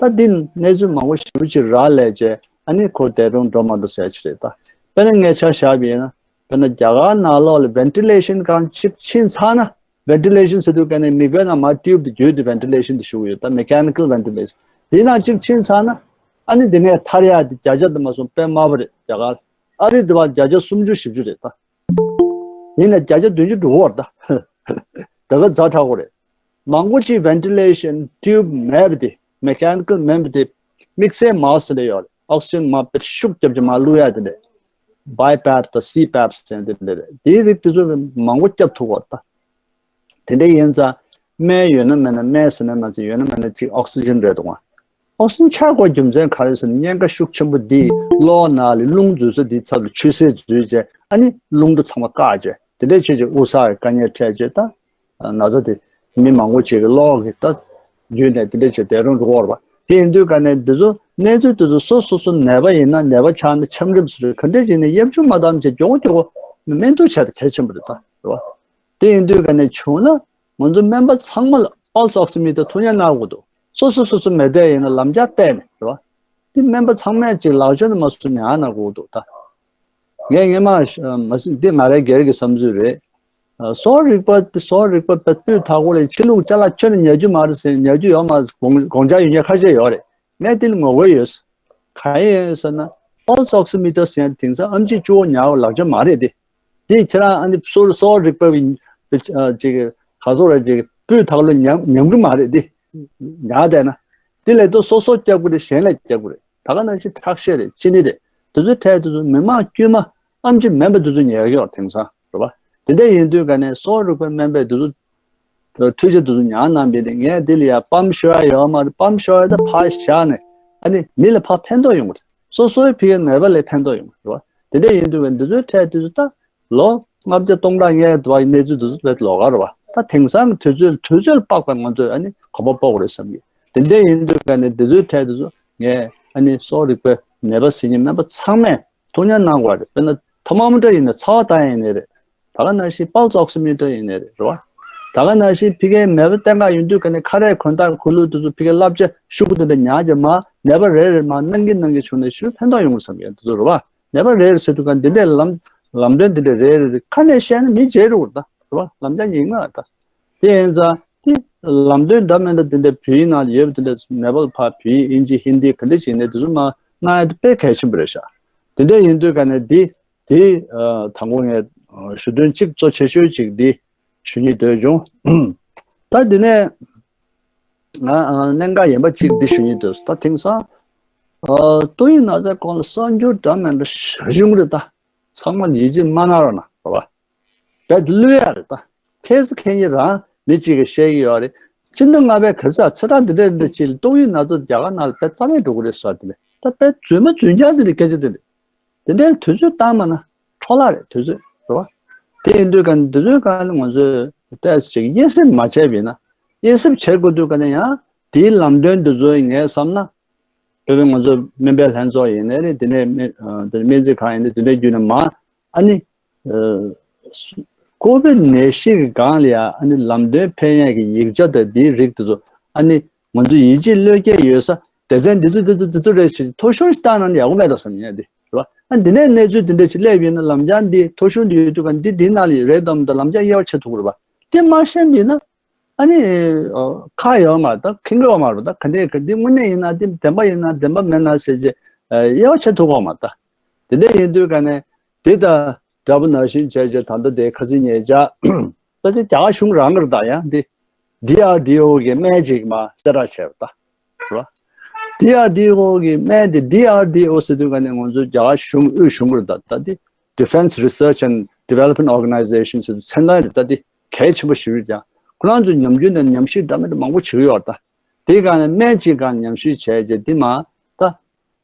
ད་འདི་གནས་ཚུལ་མང་པོ་ཞེ་པོ་ཅིག་རག་ལས་བྱས་ཨ་ནི་ཁོ་འདས་གྲོངས་འགྲོ་མ་འགྲོ་ཟེར་ཅིག་རེད་ད། དཔེར་ན་ངས་ཆ་བཞག་པ་ཡིན་ན། དཔེར་ན་རྒྱ་གར་ནང་ལོགས་ལ་ventilation ཁང་གཅིག་ཕྱིན་ཚར་ན། ventilation ཟེར་དུས་ག་ནས་མིག་དཔེ་ནང་མར་tube དེ་བརྒྱུད་དེ་ventilation དེ་ཞུ་གི་ཡོད་ད། mechanical ventilation དེ་ནང་གཅིག་ཕྱིན་ཚར་ན། ཨ་ནི་དེ་ནས་ཐར་ཡག་དེ་བརྒྱ་ཆ་དུ་མ་སོང་དཔེ་དམའ་པོ་རེད་རྒྱ་གར། ཨ་རི་དེ་བ་བརྒྱ་ཆ་སུམ་ཅུ་བཞི་བཅུ་རེད་ད། ཡིན་ན་བརྒྱ་ཆ་བདུན་ཅུ་འགྲོ་གི་ཡོད་རེད་ད། ད་ག་ཛ་དྲག་པོ་རེད། མང་པོ་ཅིག་ventilation tube མེད་པ་དེ་mechanical མེད་པ་དེ་དམིགས་བསལ་མ་ཟེར་ཡོད་རེད། oxygen མ་དཔེ་ཤུགས་རྒྱབ་ཀྱི་མ་བླུག་ཡ་དེ་འདྲ། BiPAP དང་CPAP ཟེར་དེ་འདྲ་རེད། དེའི་རིགས་དེ་ཚོ་མང་པོ་རྒྱབ་ཐུབ་པ་ད། དེ་འདྲ་ཡིན་ཙང་སྨན་ཡོད་ན་མེད་ན་སྨན་ཟེར་ན་མ་ཟེར་ཡོད་ན་མེད་ན་ཅིག་oxygen རེད་འདུག་ཨ། oxygen ཆག་དགོས་རྒྱུ་མཚན་ག་རེ་ཟེར་ན་གཉན་ཁ་ཤུགས་ཆེན་པོ་འདིས་གློ་ནང་ལ་རླུང་འཛུལ་ས་འདིའི་ཚབ་ལ་ཆུ་སེར་འཛུལ་བྱས་ཨ་ནི་རླུང་འགྲོ་ཚང་མ་བཀག་བྱས་དེ་འདྲ་བྱས་ཀྱི་དབུགས་བསགས་ཀྱི་དཀའ་ངལ་འཕྲད་བྱས་ད། ན་ཚ་དེ་མི་མང་པོ་ཅིག་གི་གློ་གི་ད་བརྒྱུད་ནས་དེ་འདྲ་བྱས་འདས་གྲོངས་འགྲོ་གི་ཡོད་རེད་པ། དེ་ཡིན་དུས་ག་ནས་འདི་ཚོ་གནས་ཚུལ་དེ་ཚོ་སོ་སོ་སོ་ནད་པ་ཡིན་ན་ནད་པ་ཆགས་ན་ཆམ་རིམས་སུ་ག་འདྲ་བྱས་ནས་གཡབ་ཆུ་མ་བཏང་བྱས་མགྱོགས་མགྱོགས་སྨན་བཏུས་བྱས་ཏེ་གལ་ཆེན་པོ་རེད་ད་རེད་པ། དེ་ཡིན་དུས་ག་ནས་བྱུང་ན་ང་ཚོ་སྨན་པ་ཚང་མ་ལ་pulse oximeter ཐུགས་ཉར་གནང་དགོས་འདུག་སོ་སོ་སོ་སོ་མི་བསྡད་ཡིན་ན་ལམ་རྒྱགས་བལྟས་ནས་རེད་པ། དེ་སྨན་པ་ཚང་མས་ཅིག་ལག་ཆ་དུ་མ་སུ་ཉར་གནང་དགོས་འདུག་ད། ངས་སྔས་མ་ཤ་མ་ཟིན་འདི་ང་རའི་སྒེར་གྱི་བསམ་ཚུལ་རེད། ཨ་སྲོག་རིག་པ་འདི་སྲོག་རིག་པ་དཔེ་སྤུས་དག་པོ་རེད། ཕྱི་ལུགས་ཅ་ལག་ཁྱོན་ནས་ཉར་རྒྱུ་མ་རེད་ཟེར་ཉར་རྒྱུ་ཡོད་མ་རེད། དགོངས་དགོངས་འཆར་ཡོད་མཁན་ཁ་ཤས་ཡོད་རེད། ངས་འདི་ལ་ངོ་རྒོལ་ཡོད། གང་ཡིན་ཟེར་ན་pulse oximeter ཟེར་ཡ་དེང་སང་ཨེམ་ཆི་བཅུ་བོ་ཉར་བ་ལག་ཆ་མ་རེད་དེ། དེ་ཁྱེད་རང་ཨ་ནི་སྲོག་སྲོག་རིག་པ་གི་ཅིག་ག་སོག་རེད་ཅིག་སྤུས་དག་ལོ་ཉམས་ཉམས་གི་མ་རེད་དེ། ཉར་བསྡད་ན། དེ་ལས་ཏོ་སོ་སོ་སྐྱབས་ཀྱི་རེད། གཞན་ལ་སྐྱབས་ཀྱི་རེད། ད་ག་ནང་བཞིན་ཁྲག་ཤེད་རེད། ཅི་ནི་རེད། དེ་ཚོའི་གྲས་དེ་ཚོ་མི་མང་དཀྱུས་མ་ཨེམ་ཆི་མིན་པ་དེ་ཚོ་ཉར་གི་ཡོད་དེང་སང་རེད་པ། དེ་འདྲ་ཡིན་དུས་ག་ནས་སྲོག་རིག་པའི་སྨན་པས་དེ་ཚོ་འཕྲུལ་ཆས་དེ་ཚོ་ཉར་གནང་བས་ནི་ངས་དེ་ལ་ཡ་པམ་ཤོར་ཡ་ཡོད་མ་རེད། པམ་ཤོར་ཡ་ད་ཕར་བཞག་ནས་ཨ་ནི་མི་ལ་ཕར་ཕན་ཐོགས་ཡོང་གི་རེད། སོ་སོའི་ཕ་གིའི་ནད་པ་ལ་ཕན་ཐོགས་ཡོང་གི་རེད་པ། དེ་འདྲ་ཡིན་དུས་ག་འདི་ཚོའི་གྲས་དེ་ཚོ་ད། ལོ་ལྔ་བརྒྱ་སྟོང་ཕྲག་ལྔའི་དུ་བ་ཡི་གནས་ཚུལ་དུ་བས་ལོག་ག་རུ་བ། ད་དེང་སང་གི་དུས་ཚོད་དུས་ཚོད་དཔག་པའི་ང་ཚོས་ཨ་ནི་གོམ་པ་སྤོ་དགོས་རེད་བསམ་གི། དེ་འདྲ་ཡིན་དུས་ག་ནས་འདི་ཚོའི་གྲས་དེ་ཚོ་ངས་ཨ་ནི་སྲོག་རིག་པའི་ནད་པ་ཟིན་གྱི་སྨན་པ་ཚང་མས་ཐུགས་ཉར་གནང་དགོས་རེད། དཔེར་ན་ཐོག་མ་མ་འདྲ་ཡིན་ན་ཚ་བ་བཏང་ཡིན་ནི་རེད། ད་ག་ནང་བཞིན་pulse oximeter ཡིན་ནི་རེད་རེད་བ། ད་ག་ནང་བཞིན་ཕ་གིའི་མེད་པ་གཏན་འཁེལ་ཡིན་དུས་ག་ནས་ཁ་རས་གོན་སྟངས་གོས་ལུགས་དེ་ཚོ་ཕ་གིའི་བསླབ་བྱ་ཤོག་གུ་དེ་འདྲ་ཉར་རྒྱུ་མ་ནད་པ་རེ་རེ་མ་གནང་གི་གནང་གི་བྱུང་ནས་ཞུ་ཕན་ཐོགས་ཡོང་བསམ་གི་དེ་ཚོ་རེད་བ། ནད་པ་རེ་རེ་ཟེར་དུས་ག་འདི་འདྲའི་ལམ་ལམ་སྟོན་འདི་འདྲ་རེ་རེ་རེ་ཁ་ནས་བཤད་ན་མི་བརྗེད་འགྲོ་གི་རེད་ད་རེད་བ། ལམ་རྒྱགས་ཉིན་ང་ད། དེ་ཡིན་ཙང་དེ་ལམ་སྟོན་འདྲ་མི་འདྲ་འདི་འདྲ་བོད་ཡིག་ནང་ཡོད་པ་འདི་འདྲ་ནེ་པ་ལ་ཕར་བོད་ཡིག་ཨིན་ཇི་ཧིན་དི་ག་འདྲ་བྱས་ནས་དེ་ཚོ་མ་གནང་ཡ་དེ་དཔེ་གལ་ཆེན་པོ་རེད་ཤག་དེ་འདྲ་ཡིན་དུས་ག་ནས་འདི་དེ་དང་པོ་ངས་ཞུ་དོན་གཅིག་གཙོ་ཆེ་ཤོས་གཅིག་འདི་ཞུ་སྙིང་འདོད་བྱུང་། ད་འདི་ནས་ང་གནད་འགག་ཡིན་པ་གཅིག་འདི་ཞུ་སྙིང་འདོད། ད་དེང་སང་ཏོག་དབྱིབས་ན་ཚའི་སྐོར་ལ་གསར་འགྱུར་འདྲ་མི་འདྲ་ཞེ་པོ་ཡོང་གི་རེད་ད། ཚང་མ་ཡིད་ཆེས་མ་གནང་རོགས་གནང་རེད་བ། རྦད་དེ་བསླུ་ཡ་རེད་ད། ཁྱེད་ཚོ་ཁྱེད་གཉིས་རང་མི་གཅིག་གིས་བཤད་ཀྱི་ཡོད་རེད། སྤྱི་ཟླ་ལྔ་པའི་གབ་ཚ་ཚེ་ཐང་འདི་འདྲ་འདྲ་ཅིག་ལ་ཏོག་དབྱིབས་ན་ཚ་རྒྱ་གར་ནང་ལ་དཔེ་རྩ་མེད་འགྲོ་གི་རེད་ཟེར་དེ་ལས་ད་དཔེ་རྫུན་མ་རྫུན་རྐྱང་འདི་འདྲ་སྐད་ཆ་འདི་འདྲ། དེ་འདྲའི་དུས་ཚོད་བཏང་མ་ན་འཕྲོ་བརླག་རེད་དུས་ཚོད་རེད་བ། དེ་ཡིན་དུས་ག་ནས་དུས་ཚོད་གང་ལ་ང་ཚོས་ཏོག་ཙམ་ཅིག་དབྱེ་ཞིབ་མ་བྱས་པ་ཡིན་ན། དབྱེ་ཞིབ་བྱེད་དགོས་དུས་ག་ནས་ཡང་དེའི་ལམ་སྟོན་འདི་ཚོ་ངས་བསམ་ན། བོད་པའི་ང་ཚོ་སྨན་པའི་ལྷན་ཚོགས་ཡིན་ནའི་རེད། དེ་ནས་སྨན་ཨ་དེ་སྨན་རྩིས་ཁང་ཡིན་ནའི་དེ་འདྲའི་བརྒྱུད་ནས་མ་ཨ་ནི་ཨ་ཀོ་བིད་ནད་གཞི་གི་སྒང་ལ་ཡ་ཨ་ནི་ལམ་སྟོན་ཕན་ཡས་ཀྱི་ཡིག་ཆ་དང་དེའི་རིགས་དེ་ཚོ་ཨ་ནི་ང་ཚོ་ཡིད་ཆེས་བློས་འགེལ་ཡོད་ས་སྡེ་ཚན་འདི་ཚོ་འདི་ཚོ་འདི་ཚོ་རེད་ཞེས་ཐོ་གཞུང་ཞིག་བཏང་ན་ནི་ཡག་པོ་མེད་འགྲོ་བསམ་ཡས་འདི་རེད་བ། ཨ་འདི་ནས་གནས་ཚུལ་འདི་འདྲ་ཞིག་སླེབས་ཡོད་ན་ལམ་སང་འདི་ཐོ་གཞུང་འདི་ཡོད་དུས་ག་འདི་འདི་ནང་ལ་རེད་དམ་ད་ལམ་སང་དབྱེ་བ་ཕྱེ་ཐུབ་ཀྱི་རེད་བ། དེ་མ་ཤེས་པ་ཡིན་ན། ཨ་ནི། ཨོ། ཁ་ཡོད་མ་རེད་ད། མཁན་གྱི་ཡོད་མ་རེད་ད། ག་འདྲས་ག་འདི་དངོས་གནས་ཡིན་ན་དེ་བདེན་པ་ཡིན་ན་བདེན་པ་མེད་ན་ཟེར་རྗེས་དབྱེ་བ་ཕྱེ་ཐུབ་ཀྱི་ཡོད་མ་རེད་ད། དེ་འདྲས་ཡིན་དུས་ག་ནས་དེ་ད་འདྲ་པོ་ནང་བཞིན་བྱས་རྗེས་ད་ལྟ་དེ་ཁ་སང་ཉེ་ཆར་ད་དེ་རྒྱ་གར་གཞུང་རང་གི་རེད་ད། ཡང་དེ་ཌི་ཨར་ཌི་ཨོ་གི་སྨན་ཅིག་མ་གསལ་བསྒྲགས་བྱས་པ་ད། རེད་བ། ཌི་ཨར་ཌི་ཨོ་གི་སྨན་དེ་ཌི་ཨར་ཌི་ཨོ་ཟེར་དུས་ག་ནས་ང་ཚོ་རྒྱ་གར་གཞུང་དབུས་གཞུང་གི་རེད་ད། ད་དེ་Defense Research and Development Organization ཟེར་དུས་མཚན་ལྡན་རེད་ད། དེ་གལ་ཆེན་པོ་ཞིག་རེད་ཀྱང་ཁོ་རང་ཚོ་ཉམས་རྒྱུ་ནས་ཉམས་ཞིབ་འདྲ་མི་འདྲ་མང་པོ་བྱེད་ཀྱི་ཡོད་རེད་ད། དེའི་སྒང་ནས་སྨན་གཅིག་སྒང་ཉམས་ཞིབ་བྱས་རྗེས་འདི་མ་ད་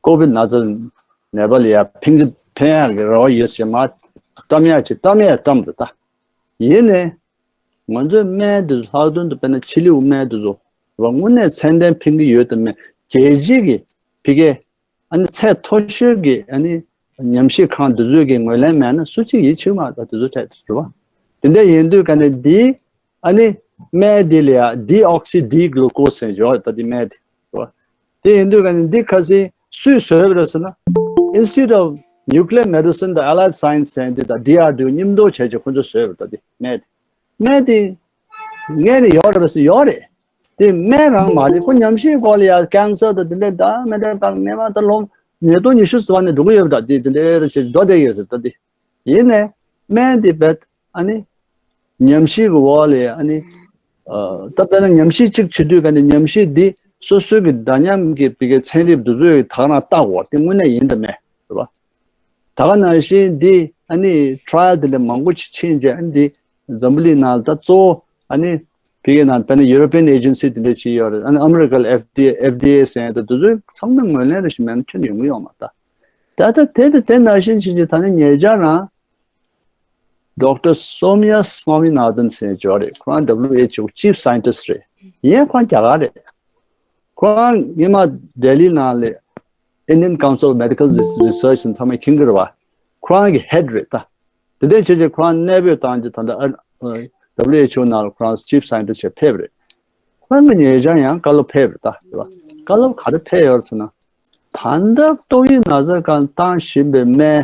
ཀོ་བིད་ན་ཚ་ནད་པ་ལ་ཡ་ཕན་གི་ཕན་ཡག་གི་རེ་བ་ཡོད་ཟེར་མ་བཀྲམ་ཡག་ཅིག་བཀྲམ་ཡག་བཀྲམ་འདུག་ད། ཡིན་ནའི་ ང་ཚོའི་སྨན་དེ་ཚོ་ལྷག་དོན་དུ་དཔེར་ན་ཕྱི་ལུགས་སྨན་དེ་ཚོ་རེད་བ། དངོས་གནས་ཚད་ལྡན་ཕན་གྱི་ཡོད་དམ་མེད། རྒྱལ་སྤྱི་གི་ཕ་གིའི་ཨ་ནི་ཚད་མཐོ་ཤོས་ཀྱི་ཨ་ནི་ཉམས་ཞིབ་ཁང་དེ་ཚོས་ཀྱི་ངོས་ལེན་མེད་ན་སུ་གཅིག་ཡིད་ཆེས་མ་རེད། དེ་ཚོ་ཐད་དུ་རེད་བ། དེ་འདྲ་ཡིན་དུས་ག་ནས་འདིའི་ཨ་ནི་སྨན་འདི་ལ་ཡ་ཌི་ཨོག་སི་ཌི་གླུ་ཀོ་སི་ཟེར་ཡོད། ད་འདི་སྨན་དེ་རེད་བ། དེ་ཡིན་དུས་ག་ནས་འདི་ཁ་སང་སུས་བཟོས་པ་རེད་ཟེར་ན། Institute of Nuclear Medicine དང་Allied Science ཟེར་འདི་དང་ཌི་ཨར་ཌི་ཨོ་མཉམ་དུ་བྱས་ཀྱི་ཁོ་ཚོས་བཟོས་པ་རེད། ད་འདི་སྨན་དེ། སྨན་དེ་ངས་ནི་ཡོད་རེད་པས་ཟེར། ཡོད་རེད། དེ་སྨན་རང་མ་རེད། ཁོ་ཉམས་ཞིབ་སྐོར་ལ་ཡ་ཀན་སར་དང་དེ་འདྲའི་ད་མེ་མདའ་བཏང་ནས་མ་ད་ལོ་ཉིས་སྟོང་ཉི་ཤུ་ཙམ་ནས་འགྲོ་གི་ཡོད་པ། ད་དེ་དེ་འདྲའི་རེ་བྱེད་འགྲོ་བསྡད་ཡོད་ཟེར། ད་དེ་ཡིན་ནས་སྨན་དེ་བེད་ཨ་ནི་ཉམས་ཞིབ་ཀྱི་འོག་ལ་ཨ་ནི་ད་དཔེར་ན་ཉམས་ཞིབ་གཅིག་བྱེད་དུས་ག་ནས་ཉམས་ཞིབ་འདི་སོ་སོའི་གི་འདྲ་མཉམ་གྱི་བི་གའི་ཚན་རིག་འདི་ཚོའི་ད་ག་རང་བལྟ་དགོས། དེ་དངོས་གནས་ཡིན་དང་མེད་རེད་པ། ད་ག་ནང་བཞིན་འདི་ཨ་ནི་ཊ་ར་ཡལ་དེ་འདྲ་མང་པོ་ཅིག་ཕྱིན་རྗེས་ཨ་ནི་འདི་འཛམ་བུ་གླིང་ནང་ལ་ད་གཙོ་བོ་ཨ་ནི་ཕ་གི་ནང་དཔེར་ན་ཡུ་རོ་པི་ཡན་ཨེ་ཇེན་སི་དེ་འདྲ་ཅིག་ཡོད་རེད། ཨ་ནི་ཨ་མི་རི་ཀ་ལ་ཨེཕ་ཌི་ཨེ་ཨེཕ་ཌི་ཨེ་ཟེར་ཡ་ད་དེ་ཚོའི་ཚང་མ་ངོས་ལེན་རེ་ཞིག་མེད་ན་ཁྱོན་ཡོང་གི་ཡོད་མ་རེད། ད་ད་དེ་དེ་དེ་ནང་བཞིན་ཕྱིན་རྗེས་ད་ནི་ཉེ་ཆར་རང་ཌོག་ཊར་སོམ་ཡ་སི་ཝ་མི་ན་དན་ཟེར་ཡ་ཅིག་ཡོད་རེད། ཁོ་རང་ཌབ་ལིའུ་ཨེཆ་ཨོ་ཅིབ་སའེན་ཊིསི་རེད། ཡིན་ཡང་ཁོ་རང་རྒྱ་གར་རེད། ཁོ་རང་སྔོན་མ་ལྡི་ལི་ནང་ལ་Indian Council of Medical Research ཟེར་ཚང་མས་མཁྱེན་གྱི་རེད་བ། ཁོ་རང་གི་ཧེཌ་རེད་ད། དེ་འདྲ་བྱས་རྗེས་ཁོ་རང་གནས་སྤོས་བཏང་རྗེས་ད་ལྟ་ཨ་ཌབ་ལིའུ་ཨེཆ་ཨོ་ནང་ལ་ཁོ་རང་ཅིབ་སའེན་ཊིསི་བྱས་ཕེབས་རེད། ཁོ་རང་གི་ཉེ་ཆར་ཡང་བཀའ་སློབ་ཕེབས་རེད་ད། རེད་བ། བཀའ་སློབ་ག་རེ་ཕེབས་ཡོད་ཟེར་ན། ད་ལྟ་ཏོག་དབྱིབས་ན་ཚ་སྒང་བཏང་བཞིན་པའི་སྨན་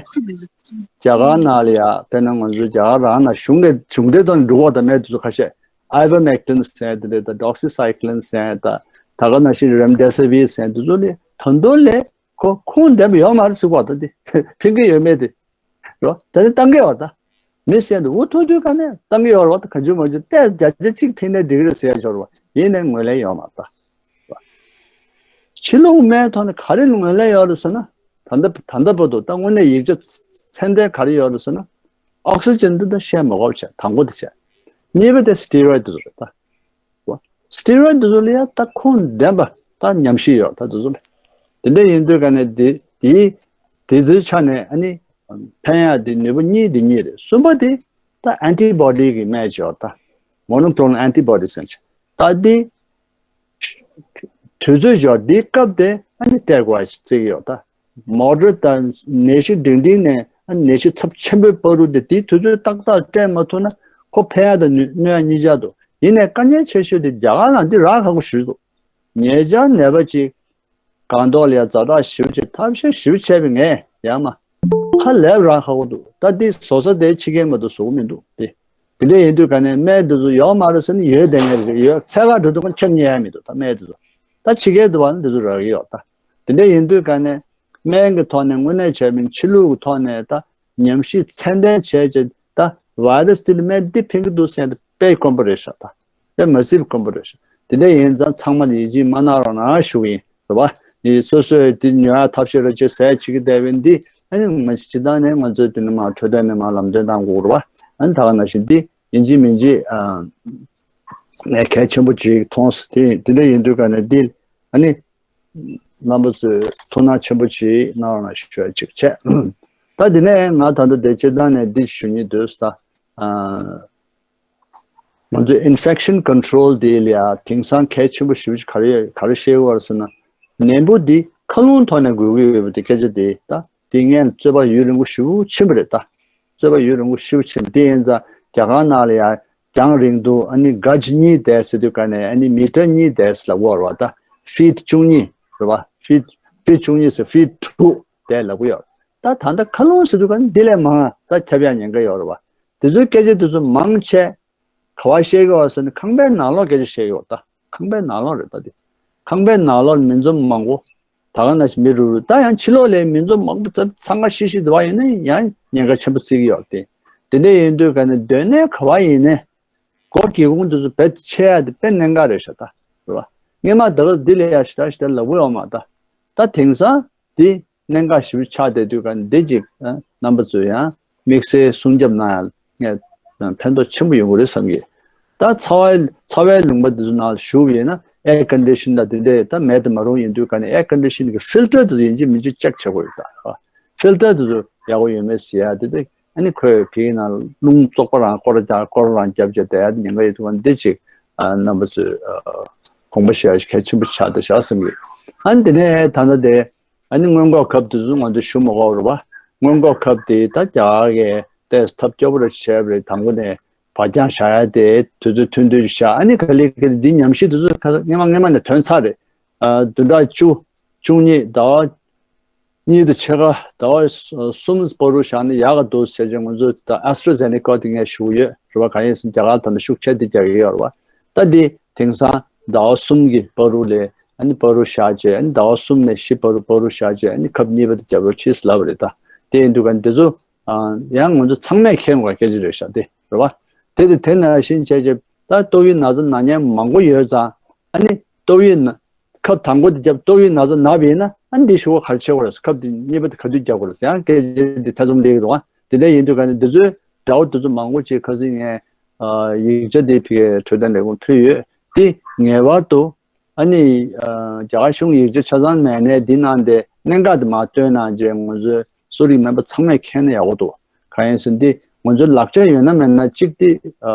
རྒྱ་གར་ནང་ལ་ཡ་དཔེར་ན་ང་ཚོ་རྒྱ་གར་རང་ནང་གཞུང་གི་གཞུང་འབྲེལ་ཐོག་ནས་འགྲོ་གི་ཡོད་ད། སྨན་དེ་ཚོ་ཁ་ཤས་ཨའི་ཝར་མེག་ཊིན་ཟེར་དེ་འདྲ་དང་ཌོག་སི་སའི་ཀི་ལིན་ཟེར་ད་ད་ག་ནང་བཞིན་རེམ་ཌེ་སི་བི་ཟེར་དེ་ཚོ་ལས་ད་དུང་ལས་ཁོ་ཁུངས་ལྡན་པ་ཡོད་མ་རེད་ཟེར་གོ་ད། དེ་ཕན་གྱི་ཡོད་མེད་དེ་རོ། ད་ནི་བཏང་གི་ཡོད་ད། མི་སེམས་དུ་འུ་ཐུག་དུས་ག་ནས་བཏང་གི་ཡོད་རེད་བ། ད་གང་བྱུང་མང་བྱུང་ཏོག་ཙམ་བརྒྱ་ཆ་གཅིག་ཕན་ནའི་འགྲིག་རེད་ཟེར་ཡ་ཡོད་རེད་བ། ཡིན་ནའི་ངོས་ལེན་ཡོད་མ་རེད་ད། ཕྱི་ལུགས་སྨན་ཐོག་ནས་ག་རེ་ངོས་ལེན་ཡོད་རེད་ཟེར་ན། ད་ལྟ་ད་ལྟ་བར་དུ་ད་དངོས་གནས་ཡིག་ཆ་ཚད་ལྡན་ག་རེ་ཡོད་རེད་ཟེར་ན། ཨོག་སི་ཇན་འདི་ད་བཤད་མ་དགོས་པ་བྱས། དང་པོ་དེ་བྱས། གཉིས་པ་དེ་སི་ཊི་རོ་ཡིཌ་དེ་ཚོ་རེད་ད། སི་ཊི་རོ་ཡིཌ་དེ་ཚོ་ལ་ཡ་ད་ཁུངས་ལྡན་པ་ད་ཉམས་ཞིབ་ཡོད་ད་དེ་ཚོ་ལ། དེ་འདྲ་ཡིན་དུས་ག་ནས་དེ་དེ་དེ་ཚོའི་ཆ་ནས་ཨ་ནི་ཕན་ཡག་དེ་ནུས་པ་གཉིས་དེ་གཉིས་རེད། གསུམ་པ་དེ་ད་ཨན་ཊི་བོ་ཌི་གི་སྨན་ཅིག་ཡོད་ད། མོ་ནོ་ཀོ་ལོ་ནལ་ཨན་ཊི་བོ་ཌི་ཟེར་ཅིག་ད་དེ་དུས་ཚོད་ཅིག་ཡོད། དེའི་སྐབས་དེ་ཨ་ནི་སྟེར་དགོས་ཅིག་ཡོད་ད། མོ་ཌེ་རཊ་དང་ནད་གཞི་འབྲིང་འབྲིང་ནས་ཨ་ནི་ནད་གཞི་ཚབས་ཆེན་པོའི་བར་དུ་དེ་དེའི་དུས་ཚོད་ཏག་ཏག་སྤྲད་མ་ཐུབ་ན་ཁོ་ཕན་ཡག་དང་གནོད་ཡག་གཉིས་ཆར་འདུག་ཡིན་ནའི་དཀའ་ངལ་ཆེ་ཤོས་དེ་རྒྱ་གར་ནང་འདི་རག་ཁག་པོ་ཞིག་འདུག་ཉེ་ཆར་ནད་པ་ཅིག་སྒང་ཏོག་ལ་ཡ་ཛ་དྲག་ཞེ་པོ་ཅིག་ཐབས་ཤེས་ཞེ་པོ་བྱས་པའི་ངས་ཡ་མ་ཧ་ལས་རག་ཁག་པོ་འདུག་ད་འདི་བཟོ་ས་དེ་ཕྱི་རྒྱལ་མ་གཏོགས་བཟོ་གི་མི་འདུག་དེ་དེ་འདྲ་ཡིན་དུས་ག་ནས་སྨན་འདི་ཚོ་ཡོད་མ་རེད་ཟེར་ན་ཡོད་བསྡད་མཁན་རེད། ཡོད་ཚད་ག་འགྲོ་དུས་ག་ཁྱོན་ཉན་ཡ་མི་འདུག་ད་སྨན་འདི་ཚོ་ད་ཕྱི་རྒྱལ་དུ་བ་ནི་འདི་ཚོ་རག་གི་ཡོད། ད་དེ་འདྲ་ཡིན་དུས་ག་ནས་སྨན་གྱི་ཐོག་ནས་དངོས་གནས་བྱས་པའི་ཕྱི་ལུགས་ཀྱི་ཐོག་ནས་ད་ཉམས་ཞིབ་ཚད་ལྡན་བྱས་རྗེས་ད་བྷའི་ར་སི་འདི་ལ་སྨན་འདི་ཕན་གྱི་འདུག་ཟེར་ཏེ་དཔེ་དཀོན་པོ་རེད་ཤག་ད་དཔེ་མ་སྲིད་དཀོན་པོ་རེད་ཤག་དེ་འདྲ་ཡིན་ཙང་ཚང་མ་ལ་ཡིད་ཆེས་མ་གནང་རོགས་གནང་ཞུ་གི་ཡིན། རེད་བ། ཡིན་སོ་སོས་དེ་ཉོ་ཡ་ཐབས་ཤེས་ར་ཅིག་ཟས་བྱེད་ཀྱི་བསྡད་པའི་འདི་ཨ་ནི་མ་སྤྱི་བཏང་ནས་ང་ཚོས་དེ་ནི་མ་འཕྲོད་བསྟེན་ནས་མ་ལམ་སྟོན་བཏང་དགོས་རེད་བ། ཨ་ནི་ད་ག་ནང་བཞིན་འདི་ཡིན་གཅིག་མིན་གཅིག་ཨ་ངས་གལ་ཆེན་པོ་ཅིག་མཐོང་སོང་། དེ་དེ་འདྲ་ཡིན་དུས་ག་ནས་འདི་ཨ་ནི་རྣམ་པ་ཚོས་ཐུགས་སྣང་ཆེན་པོ་ཅིག་གནང་རོགས་གནང་ཞུ་ཡ་ཅིག་བྱས། ད་འདི་ནས་ང་ད་ལྟ་དེ་སྤྱི་བཏང་ནས་འདི་ཞུ་སྙིང་འདོད་ས། ཨ། ང་ཚོས་infection control དེ་ལ་ཡ་དེང་སང་གལ་ཆེན་པོ་ཞེ་པོ་ཅིག་ག་རེ་ག་རེ་བཤད་ཀྱི་ཡོད་རེད་ཟེར་ན། ནད་འབུ་འདི་མཁའ་རླུང་ཐོག་ནས་འགོས་ཀྱི་ཡོད་པ་དེ་སྐད་ཆ་དེ་ད་དེ་ངས་རྩོད་པ་ཡུན་རིང་པོ་ཞེ་པོ་ཕྱིན་པ་རེད་ད། རྩོད་པ་ཡུན་རིང་པོ་ཞེ་པོ་ཕྱིན་པ་དེ་ཡིན་ཙང་རྒྱ་གར་ནང་ལ་ཡ་རྒྱང་རིང་དུ་ཨ་ནི་གྷཇ་གཉིས་བསྡད་ཟེར་དུས་ག་ནས་ཨ་ནི་མི་ཊར་གཉིས་བསྡད་ཟེར་ལབ་ཀྱི་ཡོད་རེད་བ། ད་ཕིཊ་བཅུ་གཉིས་རེད་བ། ཕིཊ་ཕིཊ་བཅུ་གཉིས་ཟེར་ཕིཊ་དྲུག་བསྡད་ལབ་ཀྱི་ཡོད་རེད། ད་ད་ལྟ་མཁའ་རླུང་ཟེར་དུས་ག་ནས་འདི་ལས་མང་ད་ཁྱབ་ཡག་ཉེན་ཁ་ཡོད་རེད་བ། དེ་ཚོའི་སྐད་ཆ་དེ་ཚོ་མང་ཆེ་ག་བ་བཤད་ཀྱི་ཡོད་ཟེར་ན་ཁང་པའི་ནང་ལོགས་སྐད་ཆ་བཤད་ཀྱི་ཡོད་ད། ཁང་པའི་ནང་ལོགས་རེད་ད་དེ། ཁང་པའི་ནང་ལོགས་མི་འཛོམས་མང་པོ། ད་ག་ནང་བཞིན་མི་རུ་རུ་ད་ཡང་ཕྱི་ལོགས་ལ་མི་འཛོམས་མང་པོ་ད་འཚང་ཁ་ཤིག་ཤིག་འདུག་བ། ཡིན་ན་ཡང་ཉེན་ཁ་ཆེན་པོ་བརྩི་གི་ཡོད་དེ། དེ་འདྲ་ཡིན་དུས་ག་ནས་སྡོད་གནས་ག་བ་ཡིན་ནའི་སྒོ་སྒེའུ་ཁུང་དེ་ཚོ་རྦད་དེ་ཕྱེ་ཡ་དེ་དཔེ་གནད་འགག་རེད་ཤག་ད། རེད་བ། སྔོན་མ་ད་ག་འདི་ལས་ཡ་ཞེ་དྲག་ཞེ་དྲག་ལབ་ཀྱི་ཡོད་མ་རེད་ད། ད་དེང་སང་འདི་གནད་འགག་ཞེ་པོ་ཆགས་བསྡད་དུས་ག་འདི་ཅིག་ཨ་རྣམ་པ་ཚོས་ཡང་དམིགས་བསལ་སྲུང་སྐྱོབ་གནང་ཡ་ངས་ཕན་ཐོགས་ཆེན་པོ་ཡོང་གི་རེད་བསམ་གི། ད་ཚ་བའི་ཚ་བའི་ལུང་པ་འདི་ཚོ་ནང་ལ་བཞུགས་པ་ཡིན་ན་ཨེར་ཀོན་ཌི་ཤན་དང་དེ་འདྲའི་ད་མེད་དུ་མ་རུང་ཡིན་དུས་ག་ནས་ཨེར་ཀོན་ཌི་ཤན་གྱི་ཕིལ་ཊར་དེ་ཚོ་ཡིན་གཅིག་མིན་གཅིག་ཅེག་བྱེད་དགོས་ཡོད་ད། ཕིལ་ཊར་དེ་ཚོ་ཡག་པོ་ཡོད་མེད་ཟེར་ཡ་དེ་དེ་ ཨ་ནི་ཁོས་བི་ཡི་ནང་རླུང་བཙོག་པ་རང་སྐོར་ར་རྒྱག་སྐོར་རང་རྒྱབ་བྱས་བསྡད་ཡ་དེ་ཉེན་ཁ་ཡོད་དུས་ང་འདི་ཅིག་ཨ་རྣམ་པ་ཚོས་ཨ་དགོངས་པ་བཞེས་ཡ་ཞིག་གལ་ཆེན་པོ་ཆགས་འདུག་ཤག་བསམ་གི། ཨ་ནི་དེ་ནས་ད་ལྟ་དེ་ཨ་ནི་སྔོན་འགོག་ཁབ་དེ་ཚོ་ང་ཚོ་ཞུ་མ་དགོས་རེད་བ། སྔོན་འགོག་ཁབ་དེ་ད་རྒྱ་གར་གྱིས་ཏོག་ཙམ་ཐབས་སྐྱོ་པོ་རེ་བྱས་པ་རེད། དང་པོ་ནས་བག་རྐྱང་བཞག་ཡ་དེ་དུས་ཚོད་ཐུང་ཐུང་ཞིག་བཞག་ཨ་ནི་ག་ལེ་ག་ལེ་འདི་ཉམས་ཞིབ་དེ་ཚོ་ཁ་སང་སྔོན་མ་སྔོན་མ་ནས་ཐོན་ཚར་རེད། ཨ་བདུན་ཕྲག་བཅུ་བཅུ་གཉིས་ཟླ་བ་གཉིས་དང་ཕྱེད་ཀ་ཟླ་བ་གསུམ་བར་དུ་བཞག་ན་ཡག་ག་འདུག་ཟེར་བྱས་ང་ཚོ་ད་ཨེ་སི་ཊྲ་ཛེ་ནེ་ཀ་དེ་ངས་ཞུ་གི་ཡོད་རེད་བ། གང་ཡིན་ཟེར་ན་རྒྱ་གར་ད་ལྟ་ཤུགས་ཆེ་དེ་རྒྱག་གི་ཡོད་རེད་བ། ད་འདི་དེང་སང་ཟླ་བ་གསུམ་གྱི་བར་དུ་ལས་ཨ་ནི་བར་དུ་བཞག་བྱས་ཨ་ནི་ཟླ་བ་གསུམ་ནས་བཞི་བར་དུ་བར་དུ་བཞག་བྱས་ཨ་ནི་ཁབ་གཉིས་པ་དེ་རྒྱབ་རོགས་བྱེད་ཟེར་ལབ་པ་རེད། ད་དེ་ཡིན་དུས་ག་ནི་དེ་ཚོ་ཡང་ང་ཚོ་ཚང་མས་མཁྱེན་དགོས་སྐད་ཆ་རེད་ཤག་དེ་རེད་བ། དེ་དེ་དེ་ནང་བཞིན་བྱས་བྱས་ད་ཏོག་དབྱིབས་ན་ཚ་ན་མཁན་མང་པོ་ཡོད་ཙང་ཨ་ནི་ཏོག་དབྱིབས་ན་ཁབ་དང་པོ་དེ་བརྒྱབ་ཏོག་དབྱིབས་ན་ཚ་ན་བ་ཡིན་ན་ཨ་ནི་འདི་ཞུ་བ་ག་རེ་བྱེད་དགོས་རེད། ཁབ་དེ་གཉིས་པ་དེ་ག་དུས་རྒྱག་དགོས་རེད་ཡང་སྐད་ཆ་དེ་ཐེ་ཚོམ་སླེབས་ཀྱི་འདུག་ཨ། དེ་འདྲ་ཡིན་དུས་ག་ནས་འདི་ཚོའི་འདྲ་བོ་དེ་ཚོ་མང་པོ་ཅིག་ཁ་སང་ངས་ཡིག་ཆ་དེ་ཕ་གིའི་འཕྲོད་བསྟེན་ལས་ཁུངས་ཕུལ་ཡོད། དེ་ངེས་པར་དུ་ཨ་ནི་རྒྱ་གར་གཞུང་ཡིག་ཆ་ཆ་ཚང་མེད་ནའི་འདི་ནང་དེ་གནད་འགག་དེ་མར་བཏོན་གནང་རྗེས་ང་ཚོའི་གསོ་རིག་སྨན་པ་ཚང་མས་མཁྱེན་ན་ཡག་པོ་འདུག་གང་ཡིན་ཟེར་ན་འདི་ང་ཚོའི་ལག་ཆ་ཡོད་ན་མེད་ན་གཅིག་དེ་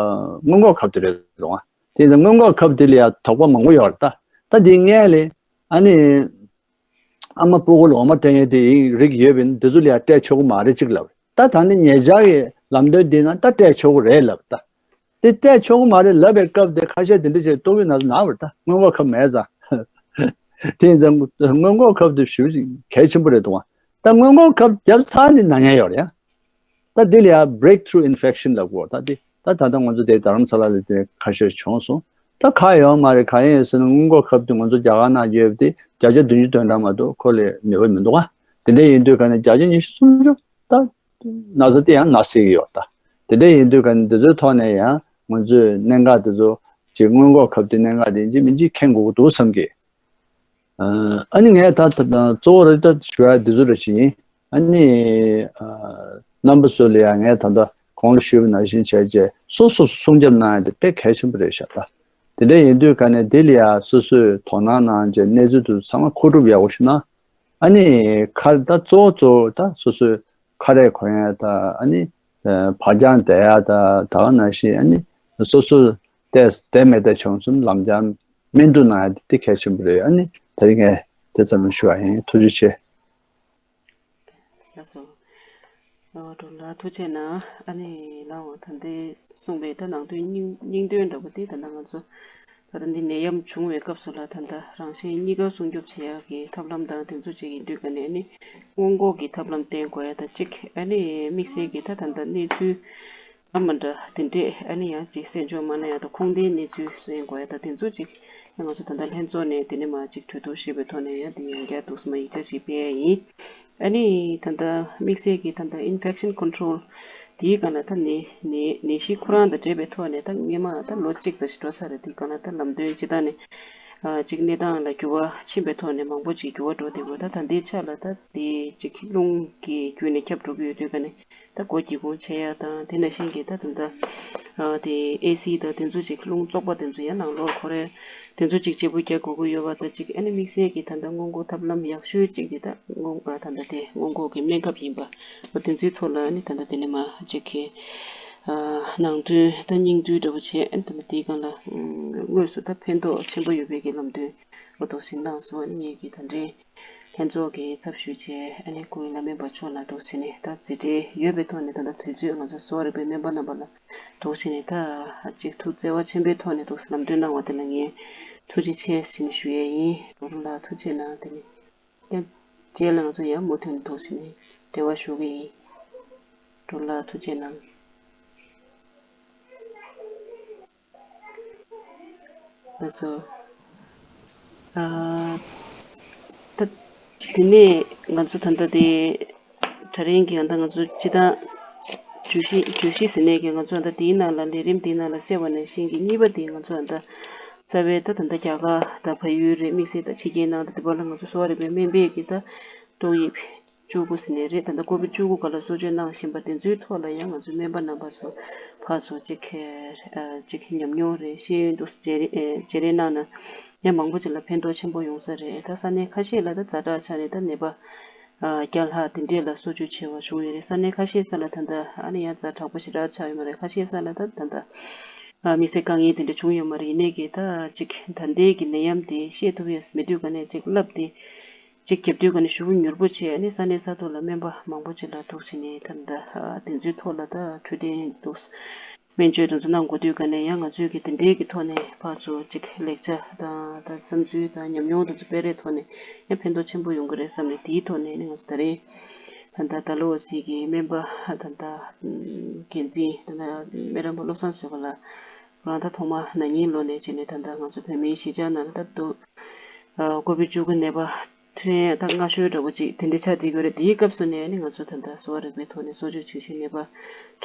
སྔོན་འགོག་ཁབ་དེ་རེད་འདུག་ཨ། དེ་ཡིན་ཙང་སྔོན་འགོག་ཁབ་དེ་ལ་ཡང་དོགས་པ་མང་པོ་ཡོད་རེད་ད། ད་དེ་སྔོན་ལ་ཨ་ནི་ཨ་མ་སྤུ་གུ་ལོག་མ་སྤྲད་མཁན་དེ་ཡི་རིགས་ཡོད་པ་ཡིན་ན་དེ་ཚོ་ལ་ཡང་སྤྲད་ཆོག་གི་མ་རེད་ཅིག་ལབ་རེད། ད་ད་ནི་ཉེ་ཆར་གྱི་ལམ་སྟོན་འདི་ན་ད་སྤྲད་ཆོག་གི་རེད་ལབ་ད། དེ་སྤྲད་ཆོག་གི་མ་རེད་ལབ་པའི་སྐབས་དེ་ཁ་ཤས་དེ་འདྲ་བྱས་ཏོག་དབྱིབས་ན་ཚ་ན་བ་རེད་ད་སྔོན་འགོག་ཁབ་མེད་ཙང་། དེ་ཡིན་ཙང་སྔོན་འགོག་ཁབ་དེ་ཞེ་པོ་ཅིག་གལ་ཆེན་པོ་རེད་འདུག་བ། ད་སྔོན་འགོག་ཁབ་བརྒྱབ་ཚར་ནས་ན་མཁན་ཡོད་རེད་ཡ། ད་འདི་ལ་ཡང་breakthrough infection ལབ་དགོས། ད་འདི་ད་ད་ལྟ་ང་ཚོ་དེ་རྡ་རམ་ས་ལ་ལ་དེ་ཁ་ཤས་བྱུང་སོང་། ད་ཁག་ཡོད་མ་རེད། གང་ཡིན་ཟེར་ན་སྔོན་འགོག་ཁབ་དེ་ང་ཚོ་རྒྱ་གར་ནང་ཡོད་པ་དེ་བརྒྱ་ཆ་བདུན་ཅུ་དོན་གྲངས་མ་གཏོགས་ཁོ་ལས་ནུས་པ་མི་འདུག་ཨ། དེ་འདྲ་ཡིན་དུས་ག་ནས་བརྒྱ་ཆ་ཉི་ཤུ་སུམ་ཅུ་ད་ན་ཚ་དེ་ཡང་ན་སྲིད་ཀྱི་ཡོད་ད། དེ་འདྲ་ཡིན་དུས་ག་ནས་འདི་ཚོའི་ཐོག་ནས་ཡང་ང་ཚོས་གནད་འགག་དེ་ཚོ་ཅིག་སྔོན་འགོག་ཁབ་དེ་གནད་འགག་དེ་ཡིན་གཅིག་མིན་གཅིག་མཁྱེན་དགོས་ཀྱི་འདུག་བསམ་གི། ཨ་ནི་ངས་ད་ད་གཙོ་བོ་རེ་ད་ཞུ་ཡ་འདི་ཚོ་རེ་ཞིག་ཡིན། ཨ་ནི་ཨ་རྣམ་པ་ཚོ་ལ་ཡང་ངས་ད་ལྟ་གོང་ལ་ཞུས་པ་ནང་བཞིན་བྱས་རྗེས་སོ་སོ་སྲུང་སྐྱོབ་གནང་ཡ་དེ་དཔེ་གལ་ཆེན་པོ་རེད་ཤག་ད། དེ་འདྲ་ཡིན་དུས་ག་ནས་འདི་ལ་ཡང་སོ་སོས་དོ་སྣང་གནང་རྗེས་གནས་ཚུལ་དེ་ཚོ་ཚང་མ་མཁོ་སྒྲུབ་ཡག་པོ་ཞིག་གནང་། ཨ་ནི་ཁ་ད་གཙོ་བོ་གཙོ་བོ་ད་སོ་སོས་ཁ་རས་གོན་ཡ་ད་ཨ་ནི་བག་ཀྱང་བསྡད་ཡ་ད་ད་ག་ནང་བཞིན་ཨ་ནི་སོ་སོ་བལྟས་བསྡད་མེད་བལྟས་བྱུང་སོང་ལམ་སང་སྨན་བསྡུ་གནང་ཡ་དེ་དེ་གལ་ཆེན་པོ་རེད། ཨ་ནི་ད་རིང་ངས་དེ་ཙམ་ཞུ་བ་ཡིན། ཐུགས་རྗེ་ཆེ། ལགས་སོ། ཨ་འགྲོ་ལ་ཐུགས་རྗེ་གནང་། ཨ་ནི་ལགས་འོ་ད་ལྟའི་གསུངས་པའི་ད་ནང་དོན་སྙིང་སྙིང་དོན་འདྲ་པོ་དེ་ད་ལྟ་ང་ཚོ་ད་ལྟ་འདི་ནད་ཡམས་བྱུང་བའི་སྐབས་སུ་ལ་ད་ལྟ་རང་གཞན་གཉིས་ཀ་སྲུང་སྐྱོབ་བྱེད་ཡག་གི་ཐབས་ལམ་དང་དེ་ཚོ་ཅིག་ཡིན་དུས་ག་ནས་ཨ་ནི་སྔོན་འགོག་གི་ཐབས་ལམ་བསྟེན་དགོས་ཡ་ད་གཅིག་ཨ་ནི་དམིགས་བསལ་གྱི་ད་ད་ལྟ་གནས་ཚུལ་ཨ་མ་འདྲ་དེ་འདྲས་ཨ་ནི་ཡང་ཅིག་གསན་འཇོག་མ་གནང་ཡ་ད་ཁུངས་ལྡན་གནས་ཚུལ་གསན་དགོས་ཡ་ད་དེ་ཚོ་ཅིག་ང་ཚོ་ད་ལྟ་ལྷན་ཚོགས་ནས་དེ་ནས་མ་ཅིག་གྲོས་བསྡུར་ཞུས་པའི་ཐོག་ནས་ཡང་དེ་ཡང་བསྐྱར་དུ་སྨ་ཡིག་ཆ་ཞིག་སྤེལ་ཡ་ཡིན། ཨ་ནི་ད་ལྟ་དམིགས་བསལ་གྱི་ད་ལྟ་infection control དེའི་སྒང་ལ་ད་ནད་ནད་ནད་གཞི་ཁོ་རང་དང་འབྲེལ་བའི་ཐོག་ནས་ད་སྔོན་མ་ད་ལོ་གཅིག་ཙམ་ཞིག་འགྲོ་ཚར་རེད། དེའི་སྒང་ལ་ད་ལམ་སྟོན་སྤྱི་བཏང་ནས་ཨ་ཅིག་གནས་སྟངས་ལ་འགྱུར་བ་ཕྱིན་པའི་ཐོག་ནས་མང་པོ་ཅིག་འགྱུར་བ་འགྲོ་བསྡད་དགོས། ད་ད་ལྟའི་ཆ་ལ་ད་དེ་ཅིག་རླུང་གི་བརྒྱུད་ནས་ཁྱབ་འགྲོ་གི་ཡོད་དུས་ཀ་ནས་ད་སྒོ་སྒྱིད་ཁུང་ཕྱེ་ཡ་དང་དེ་ནང་བཞིན་གྱི་ད་ད་ལྟ་ཨ་དེ་ཨེ་སི་དང་དེ་ཚོ་ཅིག་རླུང་བཙོག་པ་དེ་ཚོ་ཡང་ནང་ལོགས་འཁོར་རེ་དེ་ཚོ་ཅིག་བརྗེ་པོ་རྒྱག་དགོས་ཀྱི་ཡོད་པ་ད་ཅིག་ཨ་ནི་དམིགས་བསལ་གྱི་ད་ལྟ་སྔོན་འགོག་ཐབས་ལམ་ཡག་ཤོས་གཅིག་དེ་ད་སྔོན་ཨ་ད་ལྟ་དེ་སྔོན་འགོག་གི་སྨན་ཁབ་ཡིན་པ་ཨ་དེ་ཚོའི་ཐོག་ལ་ཨ་ནི་ད་ལྟ་དེ་ནས་མ་ཅིག་གི་ཨ་ནང་དོན་ད་སྙིང་བསྡུས་འདྲ་པོ་བྱས་ཨ་ནི་ད་ལྟ་དེའི་སྒང་ལ་ཨ་དངོས་སུ་ད་ཕན་ཐོགས་ཆེན་པོ་ཡོད་པའི་གི་ལམ་སྟོན་ཨ་འདུག་སེ་གནང་སོང་། ཨ་ནི་ངེད་ཀྱི་ད་ལྟའི་ལྷན་ཚོགས་ཀྱི་ཚབ་ཞུས་བྱས་ཨ་ནི་སྐུའི་བླ་སྨན་པ་མཆོག་ལ་འདུག་སེ་ནས་ད་མཛད་འཕྲིན་ཡོད་པའི་ཐོག་ནས་ད་ལྟ་དུས་ཚོད་ང་ཚོ་གསོ་བ་རིག་པའི་སྨན་པ་རྣམ་པ་ལ་འདུག་སེ་ནས་ད་ཅིག་ཐུགས་བརྩེ་བ་ཆེན་པོའི་ཐོག་ནས་འདུག་སེ་ལམ་སྟོན་གནང་བ་དེ་ལ་ངས་ཐུགས་རྗེ་ཆེ་ཟེར་ནས་ཞུ་ཡས་ཡིན། གྲོགས་ལ་ཐུགས་རྗེ་གནང་། དེ་ནས་ཡང་རྗེས་ལ་ང་ཚོ་ཡང་མུ་མཐུད་ནས་འདུག་སེ་ནས་འབྲེལ་བ་ཞུ་གི་ཡིན། གྲོགས་ལ་ཐུགས་རྗེ་གནང་། ལགས་སོ། ཨ། ད་དེ་ནས་ང་ཚོ་ད་ལྟ་དེ་ད་རིང་གི་ད་ང་ཚོ་སྤྱི་བཏང་བརྗོད་གཞི་བརྗོད་གཞི་ཟེར་ནས་ཀྱི་ང་ཚོ་ད་དེའི་ནང་ལ་ལས་རིམ་དེའི་ནང་ལ་གསལ་བ་ནང་བཞིན་གྱི་གཉིས་པ་དེ་ང་ཚོ་ད་རྩ་བའི་ད་ད་ལྟ་རྒྱ་གར་དང་བལ་ཡུལ་རེད། དམིགས་བསལ་ད་ཕྱི་རྒྱལ་ནང་དུ་དེ་བར་ལ་ང་ཚོ་གསོ་བ་རིག་པའི་སྨན་པའི་གི་ད་ཏོག་དབྱིབས་བཅུ་དགུ་ཟེར་ནས་རེད། ད་ལྟ་ཀོ་བིད་བཅུ་དགུ་སྒང་ལ་གསོ་བཅོས་གནང་བཞིན་པ་དེ་ཚོའི་ཐོག་ལ་ཡང་ང་ཚོའི་སྨན་པ་རྣམ་པ་ཚོ་ཕར་ཚུར་གཅིག་གིས་གཅིག་ཉམས་མྱོང་རེད། ཤེས་ཡོན་འདུག་བརྗེ་རེས་བརྗེ་རེས་གནང་ན་ཡང་མང་པོ་ཅིག་ལ་ཕན་ཐོགས་ཆེན་པོ་ཡོང་ས་རེད། ད་ས་གནས་ཁ་ཤས་ལ་ད་ཛ་དྲག་ཆགས་ནས་ད་ནད་པ་ བརྒྱ་ལྷག་དེ་འདྲས་ལ་གསོ་བཅོས་བྱས་པ་བྱུང་ཡོད་རེད། ས་གནས་ཁ་ཤས་ས་ལ་ད་ལྟ་ཨ་ནི་ཡང་ཛ་དྲག་པོ་ཞེ་དྲག་ཆགས་ཡོད་མ་རེད། ཁ་ཤས་ས་ལ་ད་ད་ལྟ་དམིགས་བསལ་དཀའ་ངལ་དེ་འདྲ་བྱུང་ཡོད་མ་རེད། ཡིན་ནའི་གི་ད་ཅིག་ད་ལྟའི་གི་ནད་ཡམས་དེ་ཤེས་ཐུབ་ཡས་མེད་དུས་ག་ནས་ཅིག་བསླབ་སྟེ་ཅིག་རྒྱབ་དུས་ག་ནས་ཤུགས་མྱུར་པོ་བྱས། ཨ་ནི་ས་གནས་ས་ཐོག་ལ་སྨན་པ་མང་པོ་ཅིག་ལ་འདུག་བྱས་ནས་ད་ལྟ་དེ་ཚོའི་ཐོག་ལ་ད་འཕྲོད་བསྟེན་འདུག་སྨན་བཅོས་དེ་ཚོ་གནང་དགོས་དུས་ག་ནས་ཡང་ང་ཚོས་ཀྱི་དེ་འདྲའི་གི་ཐོག་ནས་ཕར་ཚུར་ཅིག་ལེགས་ཆ་དང་ད་བསམ་ཚུལ་དང་ཉམས་མྱོང་དེ་ཚོ་སྤེལ་རེས་ཐོག་ནས་ཡང་ཕན་ཐོགས་ཆེན་པོ་ཡོང་གི་རེད་བསམ་ནས། དེའི་ཐོག་ནས་ནི་ང་ཚོ་ད་རེས་ད་ལྟ་ད་ལོ་ཟིག་གི་སྨན་པ་ད་ལྟ་འགན་འཛིན་ད་ལྟ་སྨན་རམས་པ་བློ་བཟང་བཟོད་པ་ལགས་རང་ད་ཐོག་མ་ན་ནིང་ལོ་ནས་བྱས་ནས་ད་ལྟ་ང་ཚོ་བོད་མིའི་གཞིས་ཆགས་ནང་ལ་ད་འདུག་ཀོ་བིད་བཅུ་དགུ་ནད་པ་ཕྲན་ད་སྔ་ཤོས་འདྲ་པོ་ཅིག་དེ་འདྲ་ཆགས་བསྡད་ཡོད་རེད། དེའི་སྐབས་སུ་ནས་ནི་ང་ཚོ་ད་ལྟ་གསོ་བ་རིག་པའི་ཐོག་ནས་གསོ་བཅོས་བྱེད་བཞིན་ནད་པ་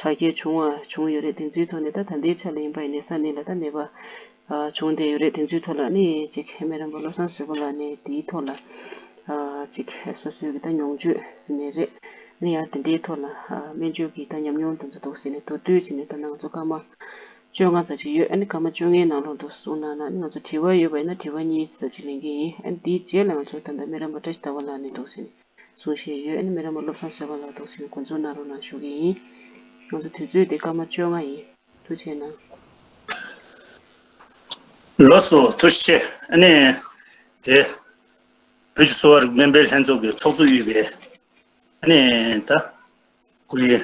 དྲག་སྐྱེད་བྱུང་བ་བྱུང་ཡོད་རེད། དེ་ཚོའི་ཐོག་ནས་ད་ད་ལྟའི་ཆ་ལ་ཡིན་པ་ཡིན་ནའི་ས་གནས་ལ་ད་ནད་པ་བྱུང་བསྡད་ཡོད་རེད། དེ་ཚོའི་ཐོག་ལ་ནི་ཅིག་སྨན་རམས་པ་བློ་བཟང་བཟོད་པ་ལགས་ནས་དེའི་ཐོག་ལ་ཅིག་སོ་སོའི་གི་ད་མྱོང་བརྗོད་ཟེར་ནའི་རེད། ནི་ཡང་དེ་འདྲའི་ཐོག་ལ་སྨན་བཅོས་ཀྱི་ད་ཉམས་མྱོང་དེ་ཚོ་འདུག་ཟེར་ནས་མདོར་བསྡུས་བྱས་ནས་ད་ང་ཚོ་སྐར་མ་བཅོ་ལྔ་ཙམ་ཅིག་ཡོད། ཨ་ནི་སྐར་མ་བཅོ་ལྔའི་ནང་ལོགས་དུ་གསུངས་གནང་ན་ནི་ང་ཚོ་དྲི་བ་ཡོད་པ་ཡིན་ན་དྲི་བ་གཉིས་ཙམ་ཅིག་ལེན་གྱི་ཡིན། ཨ་ནི་དེའི་རྗེས་ལ་ང་ཚོ་ད་ལྟ་སྨན་རམས་པ་བཀྲ་ཤིས་ཟླ་བ་ལགས་ནས་འདུག་ཟེར་ནས་གསུང་བཤད་ཡོད། ཨ་ནི་སྨན་རམས་པ་བློ་བཟང་བཟོད་པ་ལགས་འདུག་ཟེར་ནས་འགོ་འཛུགས་གནང་རོགས་གནང་ཞུ་གི་ཡིན། ང་ཚོ་དུས་ཚོད་དེ་སྐར་མ་བཅོ་ལྔ་ཡིན། ཐུགས་རྗེ་གནང་། ལགས་སོ། ཐུགས་རྗེ་ཆེ། ཨ་ནི་དེ་བོད་ཀྱི་གསོ་བ་རིག་སྨན་པའི་ལྷན་ཚོགས་ཀྱི་ཚོགས་གཙོ་དབུས་པའི་ཨ་ནི་ད་སྐུ་ཡི་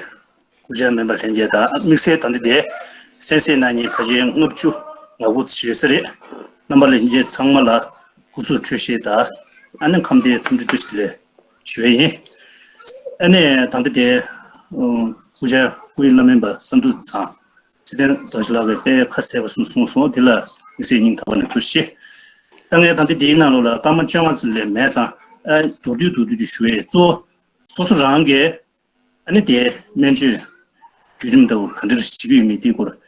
སྐུ་བཅར་སྨན་པ་ལྷན་རྒྱས་དང་དམིགས་བསལ་ད་ལྟ་དེ་གསན་གཟིགས་གནང་མཁན་ཕལ་ཆེར་ལྔ་བཅུ་ང་དགུ་ཙམ་ཞིག་ཡོད་ས་རེད། རྣམ་པ་ལྷན་རྒྱས་ཚང་མ་ལ་སྐུ་གཟུགས་བཀྲ་ཤིས་དང་ཨ་ནི་ཁམས་བདེ་འཚམས་འདྲི་བཀྲ་ཤིས་བདེ་ལེགས་ཞུ་བ་ཡིན། ཨ་ནི་ད་ལྟ་དེ་སྐུ་བཅར་སྐུ་ཡི་བླ་སྨན་པ་བསམ་འགྲུབ་ཚང་ཚེ་བརྟན་རྡོ་རྗེ་ལགས་ཀྱིས་དཔེ་ཁ་གསལ་པོ་གསུངས་གསུངས་སོང་། དེ་ལ་དམིགས་བསལ་སྙིང་ཐག་པ་ནས་ཐུགས་རྗེ་ཆེ། ད་ངས་ད་ལྟ་འདིའི་ནང་ལོགས་ལ་སྐར་མ་བཅོ་ལྔ་ཙམ་ལས་མེད་ཙང་ཨ་མདོར་བསྡུས་མདོར་བསྡུས་ཀྱི་ཞུ་བའི་གཙོ་བོ་སོ་སོ་རང་གིས་ཨ་ནི་དེ་སྨན་བཅོས་བརྒྱུད་རིམ་ལྟ་བུ་ག་འདྲ་བྱེད་ཀྱི་ཡོད་མེད་དེའི་སྐོར་